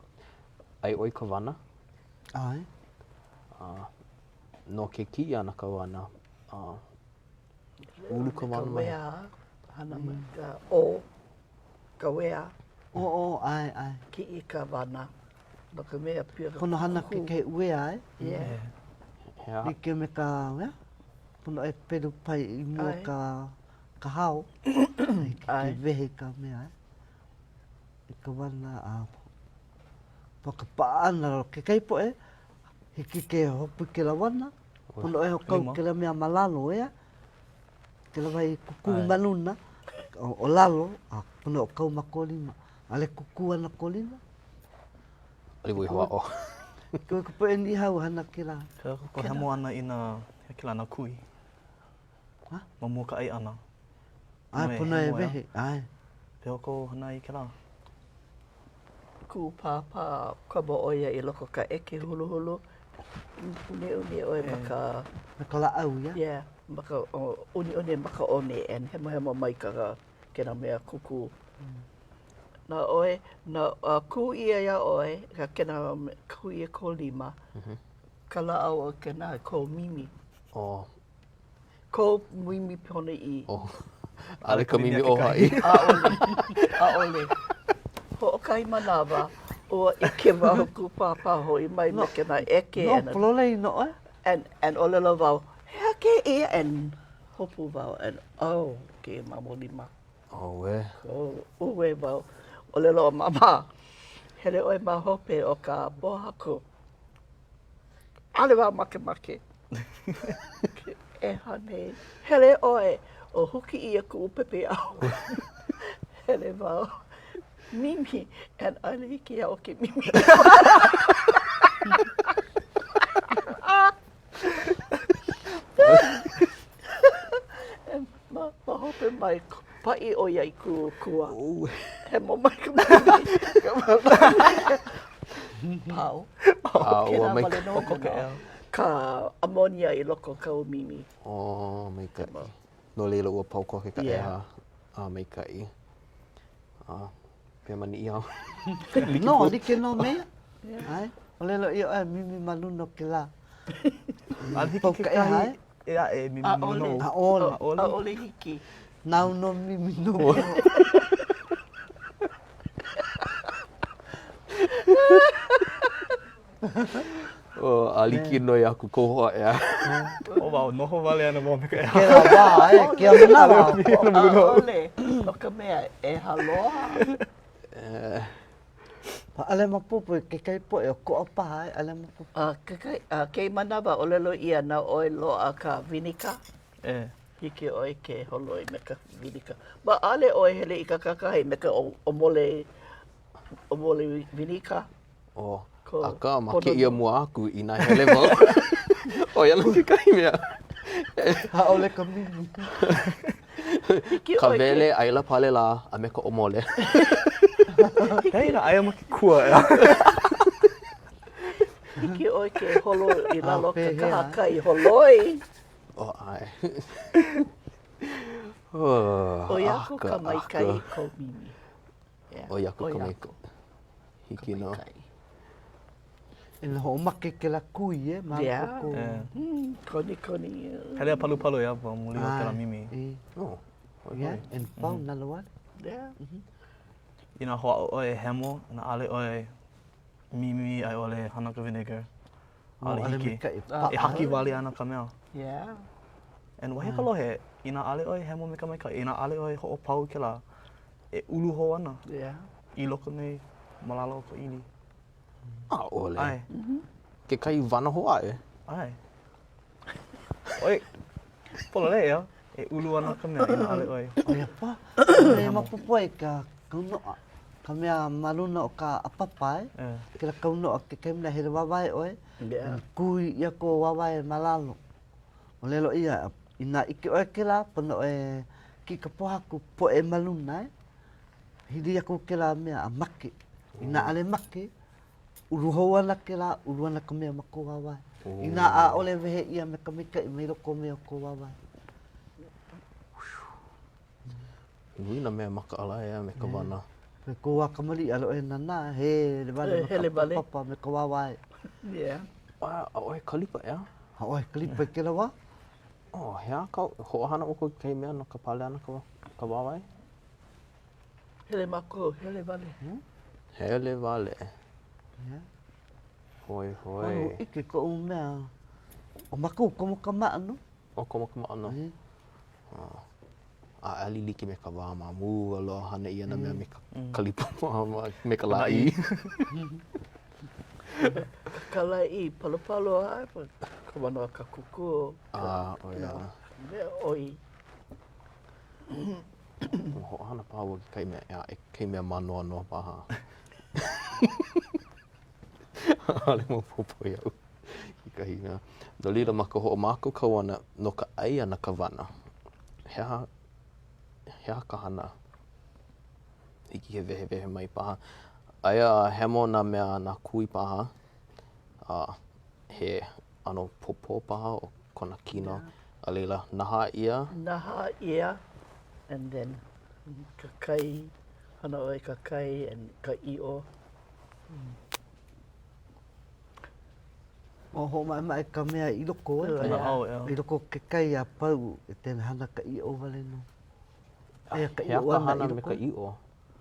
ʻai ʻoe i ka wana? ʻAe. Uh, no ke kiʻi ʻana ka wana, uh, ulu ka wana mai? Ka wea, hana me ka ʻō, ka wea. ʻŌ, ʻō, ʻae, ʻae. Kiʻi ka wana. No ka mea, pia ka Pono hana kekahi uea, eh? Yeah. He aha? Like me ka, wea? Pono e pelu pai i mua ka, ka hao. Hiki ke wehe i ka mea, eh? I ka wana a ma ka paʻa ʻana o kekahi poʻe, hiki ke hopu i kēlā wana, pono e hoʻokau kēlā mea ma lalo, ʻea? Kēlā wahi kukū ma luna, o lalo, a pono e hoʻokau ma kō lima. ʻAʻole kukū ana kō lima. ʻAʻole wau i hoʻāʻo. Koe ka poʻe Niʻihau hana kēlā. Pehea ko hemo ʻana i nā, he kēlā nā kui? Ha? Ma mua ka ʻai ʻana. ʻAe, pono e wehe, ʻae. Pehea kou hana i kēlā? Kuʻu pāpā komo ʻo ia i loko ka ʻeke huluhulu. ʻUniʻuni ʻoe ma ka... Me ka lāʻau, ia? Yeah, ma ka ʻuniʻuni ma ka one and hemohemo mai ka kēnā mea kukū. Na ʻoe, na kū ʻia iā ʻoe, ka kēnā kū ʻia kō lima, ka lāʻau o kēnā kō mimi. Oh. Kō mimi ponoʻī. Oh. ʻAʻole ka mimi o haʻi. ʻAʻole, ʻaʻole. Hoʻokahi manawa, ua ʻike wau kuʻu pāpā hoʻi mai me kēnā ʻeke. No, pololei nō ʻoe. And, and ʻōlelo wau, he aha kēia? And hopu wau and oh, kēia mamo lima. Auē. Oh, uē wau. ʻŌlelo ʻo Māmā, hele ʻoe ma hope o ka pōhaku. ʻAʻole wau makemake. ʻEha nei. Hele ʻoe, o huki ʻia kuʻu pepeiao. Hele wau. Mimi, and ʻaʻole hiki iaʻu ke mimi. Ma, ma hope mai, paʻi ʻo ia i kuʻu kua. Hemo mai ka mimi. Pau. A ua mai Kēlā wale nō. ka ammonia i loko o kāu mimi. Oh, maikaʻi. No laila ua pau koke ka ʻeha. A maikaʻi. A pehea ma Niʻihau? No, like nō me ia. ʻAe. ʻŌlelo ʻia ʻoe mimi ma luna o kēlā. ʻAʻole hiki kekahi ʻē aʻe e mimi ma luna ou. ʻAʻole. ʻAʻole hiki. Nāu nō mimi nō. Oh, a like nō ia aku kou hoa ʻeā. Oh, wow, noho wale ana wau me ka ʻeha. Kēlā wā, e, kēia manawa. ʻAʻole, no ka mea, ʻeha loa. ʻAʻole maopopo i kekahi poʻe ʻokoʻa paha, e, ʻaʻole maopopo. A kekahi, a kēia manawa, ʻōlelo ʻia na ʻoe loaʻa ka vinika. E. Hiki ʻoe ke holoi me ka vinika. Ma ʻaʻole ʻoe hele i ka kahakai me ka ʻōmole, ʻōmole vinika. Oh, akā ma kēia mua aku inā hele wau, ʻo ia nō kekahi mea. ʻAʻole ka mimi. Ka wele, ʻaila pale lā, a me ka ʻōmole. Pehea inā aia ma ke kua ʻeā? Hiki ʻoe ke holo i lalo o ka kahakai holoi. Oh, ʻae. ʻOi aku ka maikaʻi i kou mimi. ʻOi aku ka maikaʻi. Hiki nō. E hoʻomake kēlā kui e, ma yeah. Ko... Mm, konikoni. Hele a palupalu ia ma muli o kēlā mimi. Oh. Yeah, and pau mm -hmm. nalowale. Yeah. Mm -hmm. Inā hoʻāʻo ʻoe e hemo, inā ʻaʻole ʻoe mimi a i ʻole hana ka vinegar. ʻAʻole hiki. E haki wale ana ka mea. Yeah. And wahi a ka lohe, inā ʻaʻole ʻoe hemo me ka maikaʻi, inā ʻaʻole ʻoe hoʻopau i kēlā, e ulu hou ana. Yeah. I loko nei ma lalo o ka ʻili. ʻAʻole. ʻAe. Kekahi wana hou aʻe. ʻAe. ʻOi, pololei ʻeā. E ulu ana ka mea inā ʻaʻole ʻoe. ʻO ia paha. E maopopo ai ka kaunoʻa, ka mea ma luna o ka ʻapapa e. Kēlā kaunoʻa kekahi mea hele wāwae ʻoe, kui ʻia kou wāwae ma lalo. ʻŌlelo ʻia, inā ʻike ʻoe kēlā, pono ʻoe kiʻi ka pōhaku poʻe ma luna e. Hili aku kēlā mea a make. Inā ʻaʻole make, ulu hou ana kēlā, ulu ana ka mea ma kou wāwae. Inā ʻaʻole wehe ʻia me ka maikaʻi mai loko mai o kou wāwae. Nui nā mea makaʻala ʻeā me ka wana. Me kou wā kamaliʻi, ʻaʻole ʻoe nānā, hele wale ma ka papa me ka wāwae. Yeah. ʻAʻohe kalipa ʻeā? ʻAʻohe kalipa i kēlā wā. Oh, he aha kāu, hoʻohana ʻoukou i kekahi mea no ka pale ʻana ka, ka wāwae? Hele mākou, hele wale. Hmm? Hele wale. Yeah. Hoi, hoi. Oh, ʻike koʻu mea, ʻo mākou komo kamaʻa nō. ʻO komo kamaʻa nō. Mm. Oh. A ʻaʻole like me ka wā ma mua loa hana ʻia nā mea me ka mm. kalipa me ka lāʻī. Ka lāʻī, palopalo a ka manawa ka kuku. Ah, ʻo ia. Mea ʻoi. Ua hoʻohana paha wau i kekahi mea ʻē aʻe, kekahi mea mānoanoa paha. ʻAʻole maopopo iaʻu kekahi mea. No laila, ma ka hoʻomākaukau ʻana no ka ʻai ʻana ka wana, he aha, he aha ka hana? Hiki ke wehewehe mai paha. Aia a hemo nā mea, nā kui paha, a he ʻano pōpō paha o kona kino. A laila, nahā ʻia. Nahā ʻia, and then ka kai, hana ʻoe i ka kai and ka ʻiʻo. Ua hoʻomaʻemaʻe ka mea i loko, Ka naʻau, ʻeā. I loko o ke kai a pau, then hana ka ʻiʻo wale nō. Aia ka He aha ʻiʻo ka ʻana hana i me loko. ka ʻiʻo?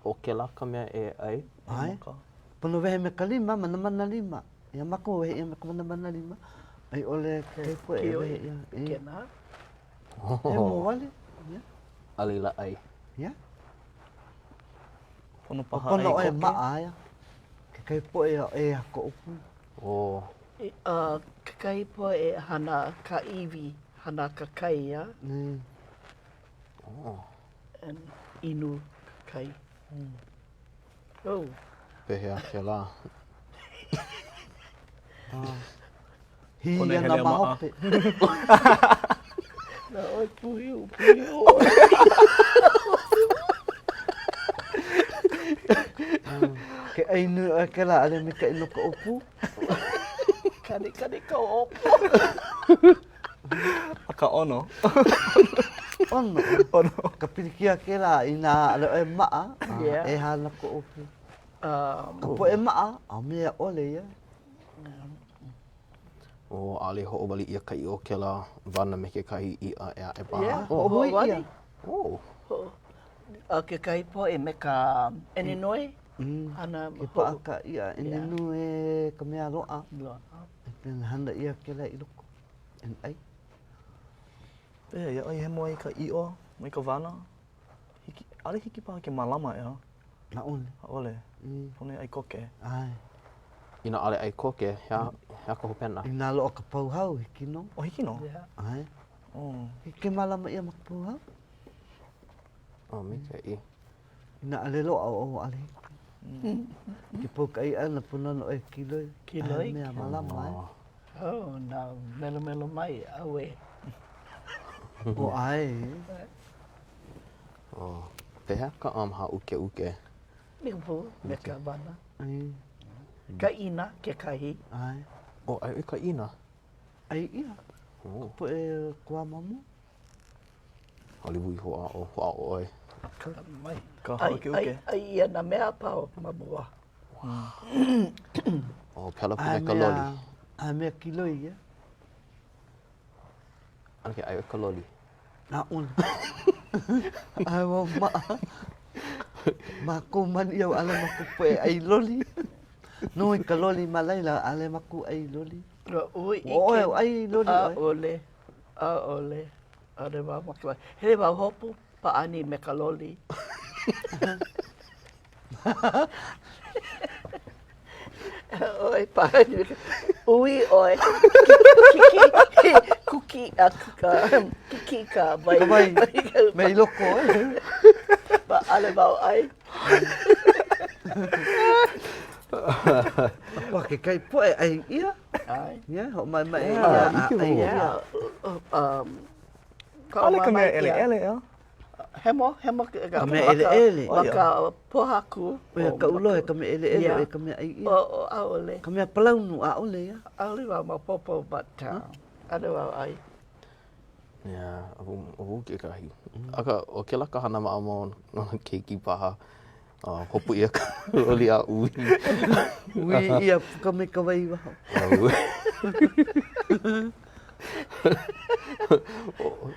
ʻO kēlā ka mea e ʻai? ʻAe. Pono wehe me ka lima, manamana lima. Iā mākou wehe ʻia me ka manamana lima, a i ʻole ke poʻe e wehe ʻia. Kēnā. Hemo wale. Yeah. A laila ʻai. Yeah. Pono paha ʻai koke. Pono ʻoe maʻa aia. Kekahi poʻe e a ka ʻōpū. Oh. Uh, kekahi poʻe hana ka iwi, hana ka kai, ia. Mm. Oh. And inu ka kai. Mm. Oh. Pehea kēlā? Hī ana ma hope. Na ʻoe puhiu, puhiu ʻoe. Ke ʻai nui ʻoe kēlā, ʻaʻole maikaʻi no ka ʻōpū. Kanikani ka ʻōpū. Akā ʻono. ʻOno. ʻOno. Ka pilikia kēlā inā ʻaʻole ʻoe maʻa, Yeah. ʻeha ana ka ʻōpū. Um, Ka poʻe maʻa, a mea ʻole ia. Oh, ʻaʻole hoʻowali ʻia ka ʻiʻo o kēlā wana me kekahi iʻa ʻē aʻe paha. Yeah, Oh. Hoʻohui ʻia. Oh. Hoʻo, a kekahi poʻe me ka ʻenenue, Mm. hana Ke paʻa ka iʻa ʻenenue ka mea loaʻa. Loaʻa. Hana ʻia kēlā i loko. E ʻai. Pehea, iā ʻoe i hemo ai ka ʻiʻo mai ka wana, hiki, ʻaʻole hiki paha ke mālama, ʻeā? ʻAʻole. ʻAʻole. Mm. Pono e ʻai koke. ʻAe. Inā ʻaʻole ʻai koke, he aha, he aha ka hopena? Inā loaʻa ka pahuhau, hiki nō. Oh, hiki nō? Yeah. ʻAe. Oh. Hiki ke mālama ʻia ma ka pahuhau. Oh, maikaʻi. Inā ʻaʻole loaʻa o ʻaʻole hiki. Ke pau ka ʻai ʻana, pono nō ʻoe kiloi. Kiloi. A mea mālama, eh. Oh, nā melomelo mai, ʻauē. O ʻae. Oh, pehea ka um, hāʻukeuke? Me ka pū, me ka wana. Ka ʻina kekahi. ʻAe. Oh, ʻai ʻoe ka ʻina? ʻAi ʻia. Oh. Ka poʻe koa ma mua. ʻAʻole wau i hoʻāʻo, hoʻāʻo ʻoe. Kala mai. Ka ʻAi, hāʻukeuke. ʻai, ʻai ʻia nā mea a pau ma mua. Oh, pela pū me ka loli. A mea kiloi ia. ʻAʻole ke ʻai ʻoe ka loli. ʻAʻole. ʻAe wau maʻa. Mākou mani au ʻaʻole mākou poʻe ʻai loli. Nui ka loli ma laila, ʻaʻole mākou ʻai loli. Ua ʻike. ʻOe, ʻai loli ʻoe. ʻAʻole, ʻaʻole. ʻAʻole wau makemake. Hele wau hopu pāʻani me ka loli. ʻOe pāʻani me ka ʻUī ʻoe. Kiki, kuki, a kiki ka wai. Ka wai, me i loko ʻoe. ʻAʻole wau ʻai. Pa kekahi poʻe ʻai ʻia. ʻAe. Yeah, hoʻomaʻemaʻe ʻia a ʻai ʻia. ʻAʻole ka mea ʻeleʻele, ʻeā? Hemo, hemo ka Ka mea ʻeleʻele. Ma ka pōhaku. ʻO ia kaʻu lohe, ka mea ʻeleʻele, ʻo ia ka mea ʻai ʻia. O, ʻaʻole. Ka mea palaunu, ʻaʻole ia. ʻAʻole wau maopopo, but ʻaʻole wau ʻai. Yeah, ʻo wau kekahi. Akā, ʻo kēlā ka hana maʻamau no nā keiki paha. Uh, hopu ʻia ka loli a ʻuī. ʻUī ʻia, puka mai ka wai i waho.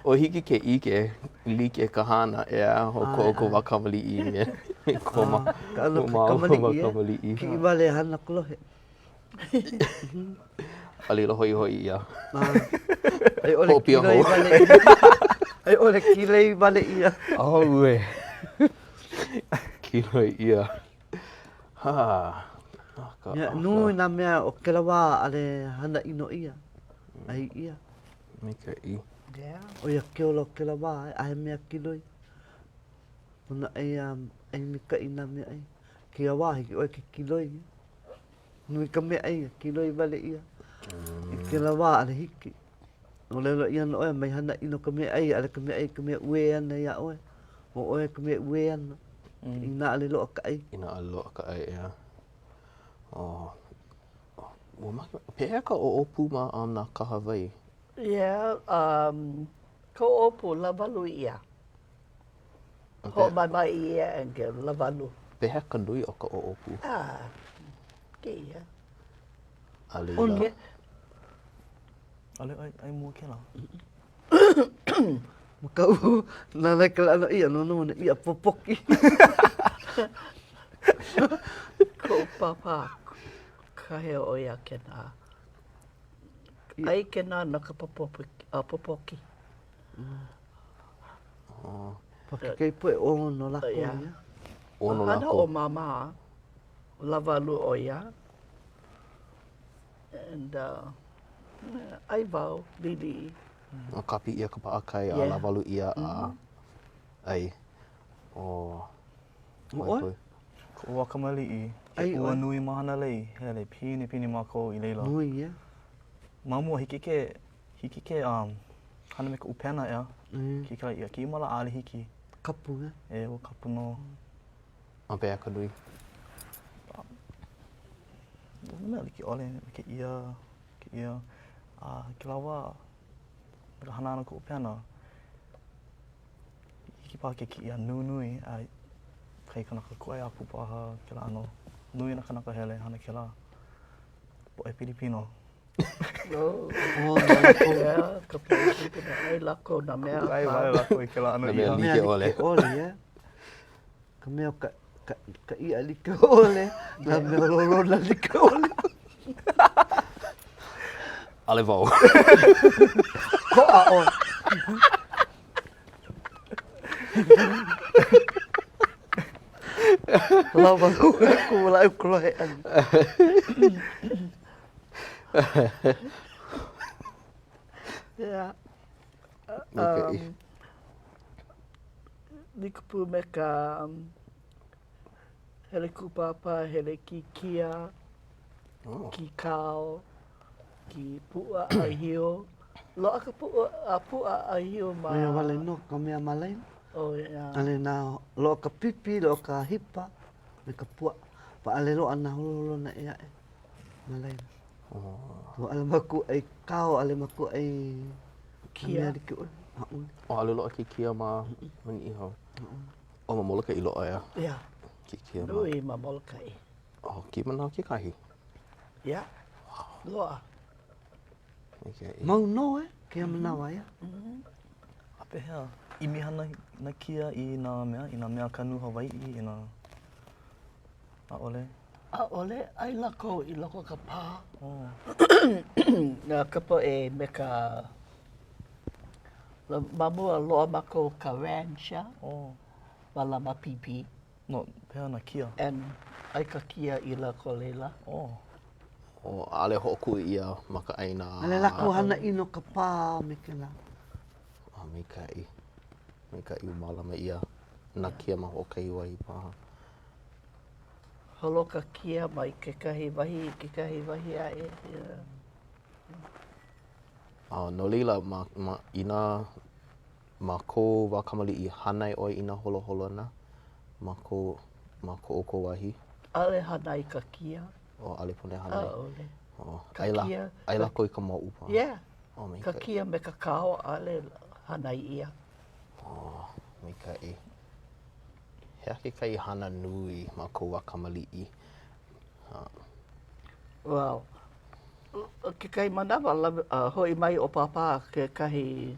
ʻO hiki ke ʻike like ka hana, ʻeā, o ko ʻoukou wā kamaliʻi me ko ma Ka ʻano ko māua wā kamaliʻi. Kiʻi wale hana kolohe. A laila hoʻihoʻi ʻia. A i ʻole Hoʻopio kiloi hou. wale ʻia. A i ʻole kiloi wale ʻia. Auē. Kiloi ʻia. Ha. Ka Mea, nui nā mea o kēlā wā ʻaʻole hana ʻino ʻia, ʻai ʻia. Maikaʻi. Yeah. ʻO ia ke ola o kēlā wā, a he mea kiloi. Pono ʻai a ʻai maikaʻi nā meaʻai. Kēia wā, hiki ʻoe ke kiloi. Nui ka meaʻai, kiloi wale ʻia. I kēlā wā, ʻaʻole hiki. ʻŌlelo ʻia nō ʻoe, mai hana ʻino ka meaʻai, ʻaʻole ka meaʻai ka mea uē ana iā ʻoe. ʻO ʻoe ka mea uē ana. Inā ʻaʻole loaʻa ka ʻai. Inā ʻaʻole loaʻa ka ʻai, ʻeā. Oh, ua make, pehea ka ʻoʻopu ma um, nā kahawai? Yeah, um, ka ʻoʻopu, lāwalu ʻia. Hoʻomaʻemaʻe ʻia and ke lāwalu. Pehea ka nui o ka ʻoʻopu? Ah, kēia. A laila. ʻAʻole ʻai, ʻai mua kēlā. Ma kaʻu, nānā i kēlā ʻano iʻa, no nō nā iʻa popoki. Koʻu pāpā, kāhea ʻo ia kēnā. ʻAi kēnā no ka popoki. Pa kekahi poʻe ʻono lākou ia. ʻOno lākou. Hana ʻo māmā, lāwalu ʻo ia. And uh, ʻai wau, liʻiliʻi. Kapi ʻia ka paʻakai a lāwalu ʻia a ʻai. ʻO ʻoe? Koʻu wā kamaliʻi, he ua nui ma Hanalei, hele pinepine mākou i laila. Nui, yeah. Ma mua, hiki ke, hiki ke um, hana me ka ʻupena, ʻeā? Mm. Kīkala ʻia, kēia mau lā ʻaʻole hiki. Kapu, yeah? E, ua kapu nō. A pehea ka nui? Nā mea like ʻole me kēia. Kēia, a kēlā wā, me ka hana ʻana koʻu pena, hiki paha ke kiʻi a nunui a kahi kanaka kūʻai aku paha kēlā ʻano. Nui nā kanaka hele hana kēlā. Poʻe Pilipino. Oh, yeah, ka poʻe Pilipino. ʻAi lākou nā mea. Kūʻai wale lākou i kēlā ʻano iʻa. Nā mea like ʻole. Mea like ʻole, yeah. Ka mea o ka, ka, ka iʻa like ʻole, nā mea lolona like ʻole. ʻAʻole wau. Koʻa ʻoe. Lawa ku la ku lohe ʻana. Yeah. Um, like pū me ka hele kūpāpā, hele kī kia, oh. kī kao, kī puʻa ʻāhiu. Loaʻa ka puʻa, a puʻa ʻāhiu ma... ʻOia wale nō ka mea ma laila. Oh, yeah. ʻAʻole nā, loaʻa ka pipi, loaʻa ka hipa, me ka puaʻa. ʻAʻole loaʻa nā holoholona ʻē aʻe ma laila. Oh. ʻAʻole mākou ʻai kao, ʻaʻole mākou ʻai kia. Mea like ʻole. ʻAʻole. Oh, ʻaʻole loaʻa ke kia ma, ma Niʻihau. ʻO ma Molokaʻi loaʻa ʻeā. Yeah. Ke kia ma. Nui ma Molokaʻi. Oh, kēia manawa kekahi. Yeah. Loaʻa. Okay. Mau nō e, kēia manawa ia. A pehea, ʻimi hana nā kia i nā mea, i nā mea kanu Hawaiʻi, i nā, ʻaʻole? ʻAʻole, ʻai lākou i loko o ka pā. Oh. Na ka poʻe me ka, ma mua loaʻa mākou ka ranch, Oh. mālama pipi. No, pehea nā kia? And ʻai ka kia i loko laila. Oh. Oh, ʻaʻole hoʻokuʻu ʻia ma ka ʻāina. ʻAʻole lākou hana ʻino ka pā me kēlā. Oh, maikaʻi. Maikaʻi ua mālama ʻia nā kia ma hoʻokahi wahi paha. Holo ka kia mai kekahi wahi i kekahi wahi aʻe. Yeah. Uh, no laila, ma, ma, inā ma kou wā kamaliʻi, hānai ʻoe i nā holoholona ma kou, ma ko ʻoukou wahi? ʻAʻole hānai ka kia. Oh, ʻaʻole pono e hānai? ʻAʻole. Oh, Ka ʻai lā, kia. ʻai lākou i ka mauʻu paha? Yeah. Oh, maikaʻi. Ka kia me ka kao, ʻaʻole hānai ʻia. Oh, maikaʻi. He aha kekahi hana nui ma kou wā kamaliʻi? Uh. Well, kekahi manawa, lawe, uh, hoʻi mai ʻo Pāpā kekahi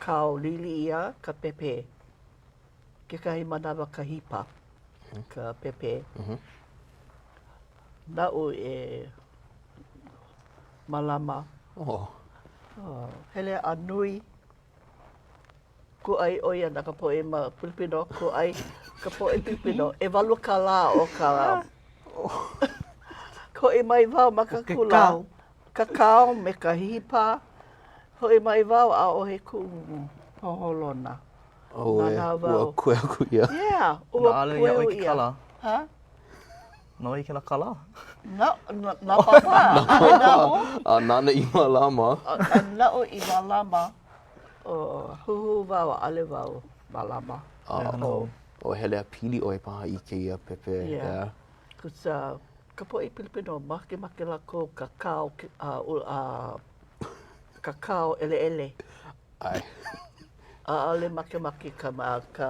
kao liʻiliʻi a ka pēpē. Kekahi manawa ka hipa, ka pēpē. Naʻu e mālama. Oh. Oh, hele a nui. Kūʻai ʻo ia na ka poʻe ma Pilipino, kūʻai ka poʻe Pilipino. ʻEwalu kālā o ka Hoʻi mai wau ma ka kula. Ke kao. Ka kao me ka hipa. Hoʻi mai wau, ʻaʻohe kuʻu holoholona. Oh, e, ua kueo aku ʻia. Yeah, ua Nāʻale iā kueo ʻoe ke ʻia. kālā? Ha? Na wai kēlā kālā? Na, na, na Pāpā. Na Pāpā. A nāna i mālama. A, a naʻu i mālama. Oh, huhū wau, ʻaʻole wau mālama. A, oh, oh, hele a pili ʻoe paha i kēia pēpē. Yeah. Yeah. Cause, uh, ka poʻe Pilipino, makemake lākou ka kao, uh, uh, ka kao ʻeleʻele. ʻAe. ʻAʻole makemake ka, ka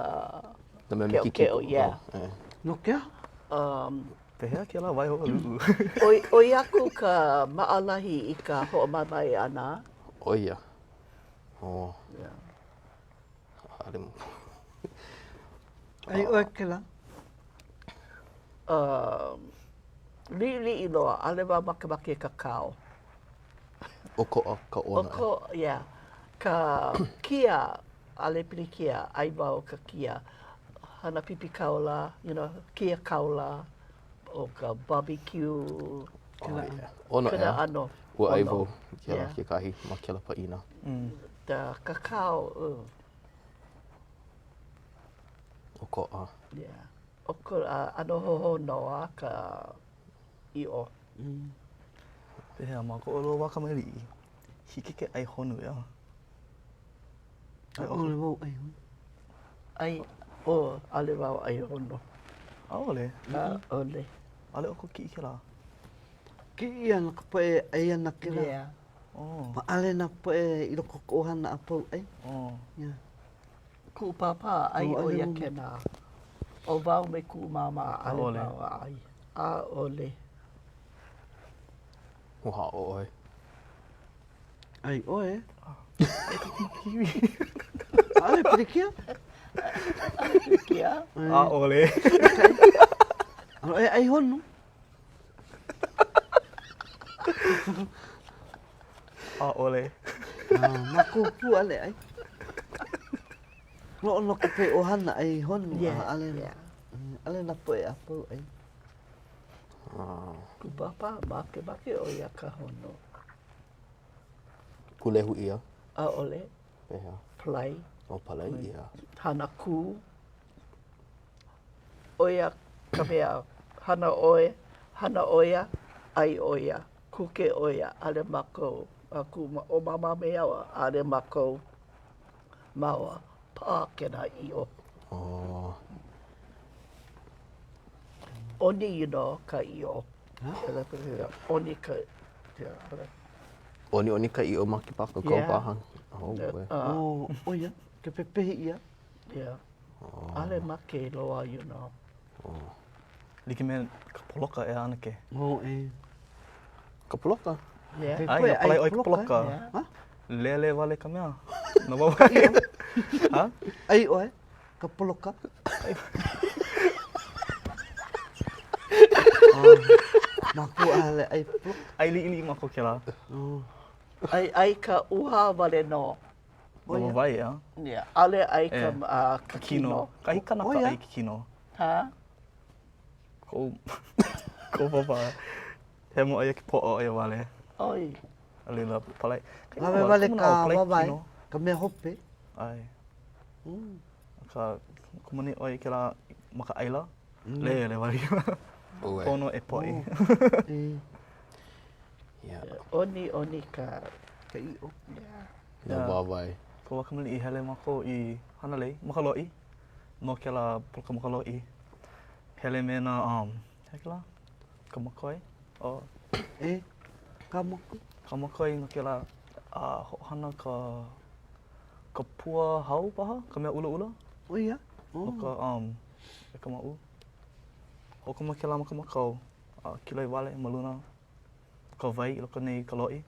Nā mea mikikiko. keʻokeʻo, yeah. Oh, No ke aha? Um, Pehea kēlā waihoʻoluʻu? ʻoi, ʻoi aku ka maʻalahi i ka hoʻomaemae ʻana. ʻO ia. Oh. Yeah. ʻAʻole. ʻAi ʻoe kēlā? Um, liʻiliʻi loa, ʻaʻole wau makemake ka kao. ʻOkoʻa ka ʻona. ʻOko, yeah. Ka kia, ʻaʻole pilikia, ʻai wau ka kia. Hana pipi kaula, you know, kia kaula, o ka barbecue. Oh, yeah. ʻOno Kēlā ʻeā. ʻano. Ua ʻai ʻono. wau i kēlā Yeah. kekahi ma kēlā pāʻina. The kakao, uh. ʻOkoʻa. Yeah. ʻOkoʻa, ʻano hohono a ka ʻiʻo. Pehea, ma ko ʻolua wā kamaliʻi, hiki ke ʻai honu, ʻeā? ʻAʻole wau ʻai honu. ʻAi, oh, ʻaʻole wau ʻai honu. ʻAʻole? ʻAʻole. ʻAʻole ʻoukou kiʻi kēlā? Kiʻi ʻia no ka poʻe ʻai ana kēlā. Yeah. Oh. ʻAʻole nā poʻe i loko o ka ʻohana a pau ʻai. Oh. Yeah. Kuʻu pāpā ʻai ʻo ia kēnā. ʻO wau me kuʻu māmā ʻaʻole wau ʻai. ʻAʻole. Ua aʻo ʻoe. ʻAi ʻoe. ʻAʻole pilikia. ʻAʻole pilikia. ʻAʻole. ʻAʻole ʻoe ʻai honu. ʻAʻole. Mākou pū ʻaʻole ʻai. Noʻonoʻo kekahi ʻohana ʻai honu a ʻaʻole ʻaʻole nā poʻe a pau ʻai. Kuʻu pāpā, makemake ʻo ia ka honu. Pūlehu ʻia? ʻAʻole. Pehea? Palai. Oh, palai ʻia. Hana kū. ʻO ia ka mea hana ʻoe, hana ʻo ia, ʻai ʻo ia, kuke ʻo ia, ʻaʻole mākou, a kuʻu ʻo māmā me au, ʻaʻole mākou māua paʻa kēnā ʻiʻo. Oh. ʻOni you know ka ʻiʻo. ʻOni ka ʻOniʻoni ka ʻiʻo ma ke pākaukau paha. Oh, boy. Oh, ʻo ia, ke pepehi ʻia. Yeah. ʻAʻole make loa, you know. Oh. Like me ka poloka ʻeā ʻanake. Oh, e. Ka poloka? Yeah. ʻAe, inā palai ʻoe i ka poloka. Yeah. Lele wale ka mea. Na wāwae. Ha? ʻAi ʻoe ka poloka. Mākou ʻaʻole ʻai poloka. ʻAi liʻiliʻi mākou kēlā. Oh. ʻAi, ʻai ka ʻūhā wale nō. Na wāwae, ʻeā? Yeah, ʻaʻole ʻai ka, uh, ka kino. Kahi kanaka ʻai ke kino. Ha? Koʻu, koʻu pāpā. Hemo ʻo ia ke poʻo ʻo ia wale. ʻOi. A laila, palai. Lawe wale ka wāwae, ka mea hope. ʻAe. Akā, komo nei ʻoe i kēlā ma ka ʻaila, lele wale. Pono e poʻi. ʻOni, ʻoni ka, ka ʻiʻo. Yeah. Nā wāwae. Koʻu wā kamaliʻi hele mākou i Hanalei, ma ka loʻi, no kēlā poloka ma ka loʻi. Hele me nā, um, he aha kēlā? Ka makoi? Oh. E, ka makoi. Ka makoi no kēlā, uh, hoʻohana ka, ka pua hau paha, ka mea ʻulaʻula. ʻO ia? Oh. No ka, um, e ka maʻū. Hoʻokomo kēlā ma ka makau, a kiloi wale ma luna. Ka wai i loko nei ka loʻi.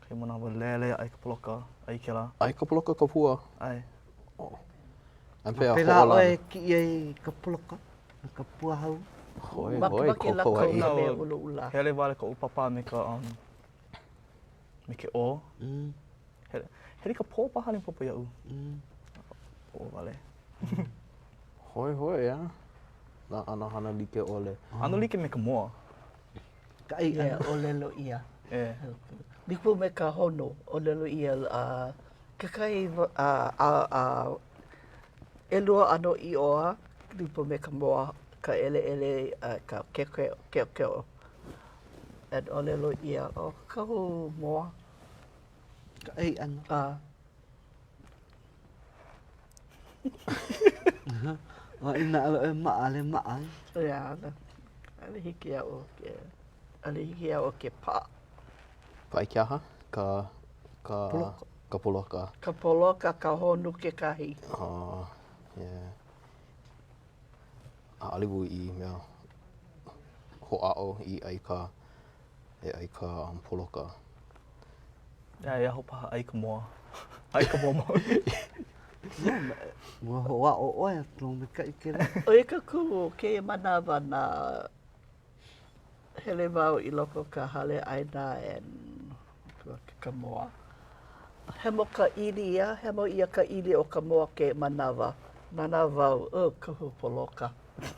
Kahi manawa lele aʻe ka poloka ʻai kēlā. ʻAi ka poloka ka pua? ʻAe. Oh. A pehea Pēlā hoʻōla? ʻoe e kiʻi ai i ka poloka me ka pua hau. Hoi, hoi, Makemake ko lākou Kauaʻi. nā mea ʻulaʻula. Hele wale koʻu pāpā me ka um, me ke ʻō. Mm. Hele, hele i ka pō paha ʻaʻole maopopo iaʻu. Mm. ʻŌ wale. Hoi, hoi, ʻeā. Nā ʻano hana like ʻole. ʻAno like me ka moa. Ka ʻai ʻana. Yeah, ʻōlelo ʻia. Yeah. Like pū me ka honu, ʻōlelo ʻia uh, kekahi uh, uh, uh, ʻelua ʻano ʻiʻo a, like pū me ka moa, ka ʻeleʻele, uh, ka keokeo. And ʻōlelo ʻia, oh, kahu moa. Ka ʻai ʻana. Uh. A inā ʻaʻole ʻoe maʻa, ʻaʻole maʻa. Yeah, ʻaʻole hiki iaʻu ke, ʻaʻole hiki iaʻu ke paʻa. Paʻa i ke aha? Ka, ka, Poloka. Ka poloka. Ka poloka, ka honu kekahi. Oh, yeah. ʻAʻole wau i mea hoʻāʻo i ʻai ka, e ʻai ka um, poloka. Yeah, e aho paha ʻai ka moa. ʻAi ka moa maoli. Ua hoʻāʻo ʻoe a maikaʻi kēlā. ʻO ia ke kumu o kēia manawa na hele wau i loko o ka hale ʻaina and ka moa. Hemo ka ʻili ia, hemo ʻia ka ʻili o ka moa kēia manawa. Nānā wau, oh, kohu poloka.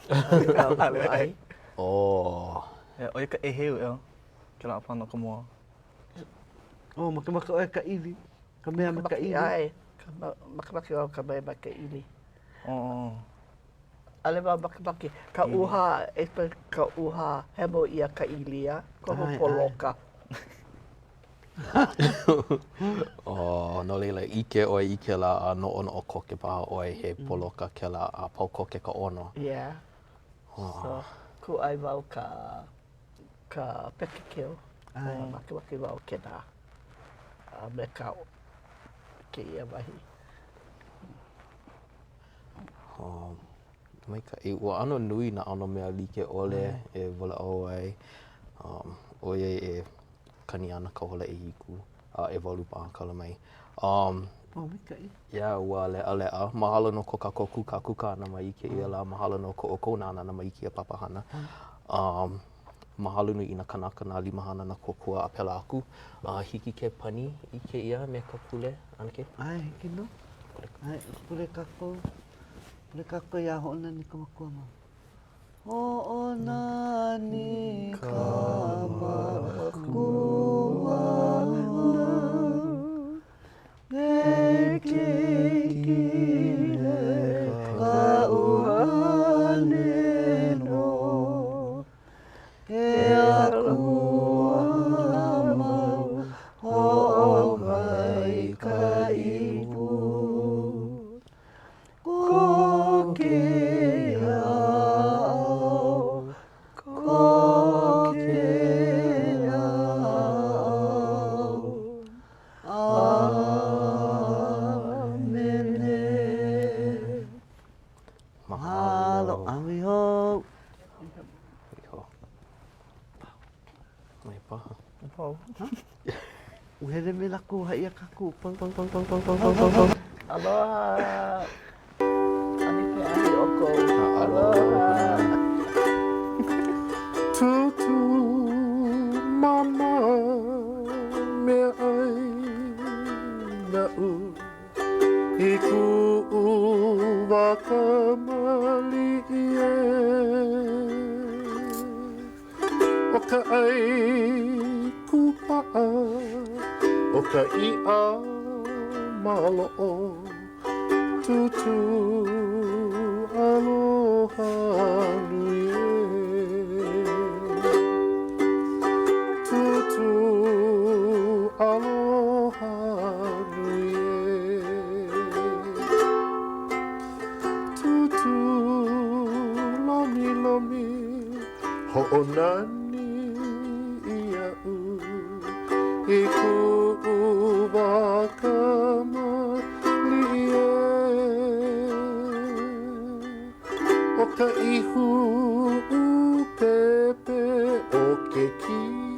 ʻAʻole ʻai. Oh. Yeah, ʻo ia ka ʻēheu ʻeā, kēlā ʻāpana o ka moa. Oh, makemake ʻoe ka ʻili, ka mea me ka ʻili. ʻAe, makemake wau ka mea me ka ʻili. Oh. ʻAʻole wau makemake ka ʻūhā, ka ʻūhā, hemo ʻia ka ʻili a, kohu poloka. Oh, no laila, ʻike ʻoe i kēlā a noʻonoʻo koke paha ʻoe he poloka kēlā a pau koke ka ʻono. Yeah. So, kūʻai wau ka. ka pekekeo. Makemake wau kēnā a me ka kēia wahi. Oh, maikaʻi. Ua ʻano nui nā ʻano mea like ʻole e walaʻau ai um, ʻoiai e kani ana ka hola ʻehiku a ʻewalu paha kala mai. Um, oh, maikaʻi. Yeah, ua leʻaleʻa. Mahalo no ko kākou kūkākūkā ʻana mai i kēia lā. Mahalo no ko ʻoukou nānā ʻana mai i kēia papahana. Um, mahalo nui i nā kanaka, nā limahana, nā kōkua a pēlā aku. Uh, hiki ke pani i kēia me ka pule, ʻanake? ʻAe, hiki nō. ʻAe, pule kākou. Pule kākou iā Hoʻonani ka Makua ma. Hoʻonani ka Makua E Keiki me ka ʻUhane nō Ke Akua mau hoʻomaikaʻi pū Ko kēia ao, ko kēia ao. ʻĀmene. Mahalo. A hui hou. Hui hou. Mai paha. Pau. Ua hele me lākou haʻi iā kākou pau pau pau pau pau pau pau pau. Aloha. Ani pe ahi ʻoukou. Aloha. Tūtū mama meaʻai naʻu I kuʻu wā kamaliʻi ē ʻO ka ʻai kūpaʻa, ʻo ka iʻa maloʻo, Tūtū aloha nui ē. Tūtū aloha nui ē. Tūtū lomilomi Hoʻonani iaʻu i kuʻu wā kamaliʻi ē. ʻO ka ihu ʻupepe o ke kino.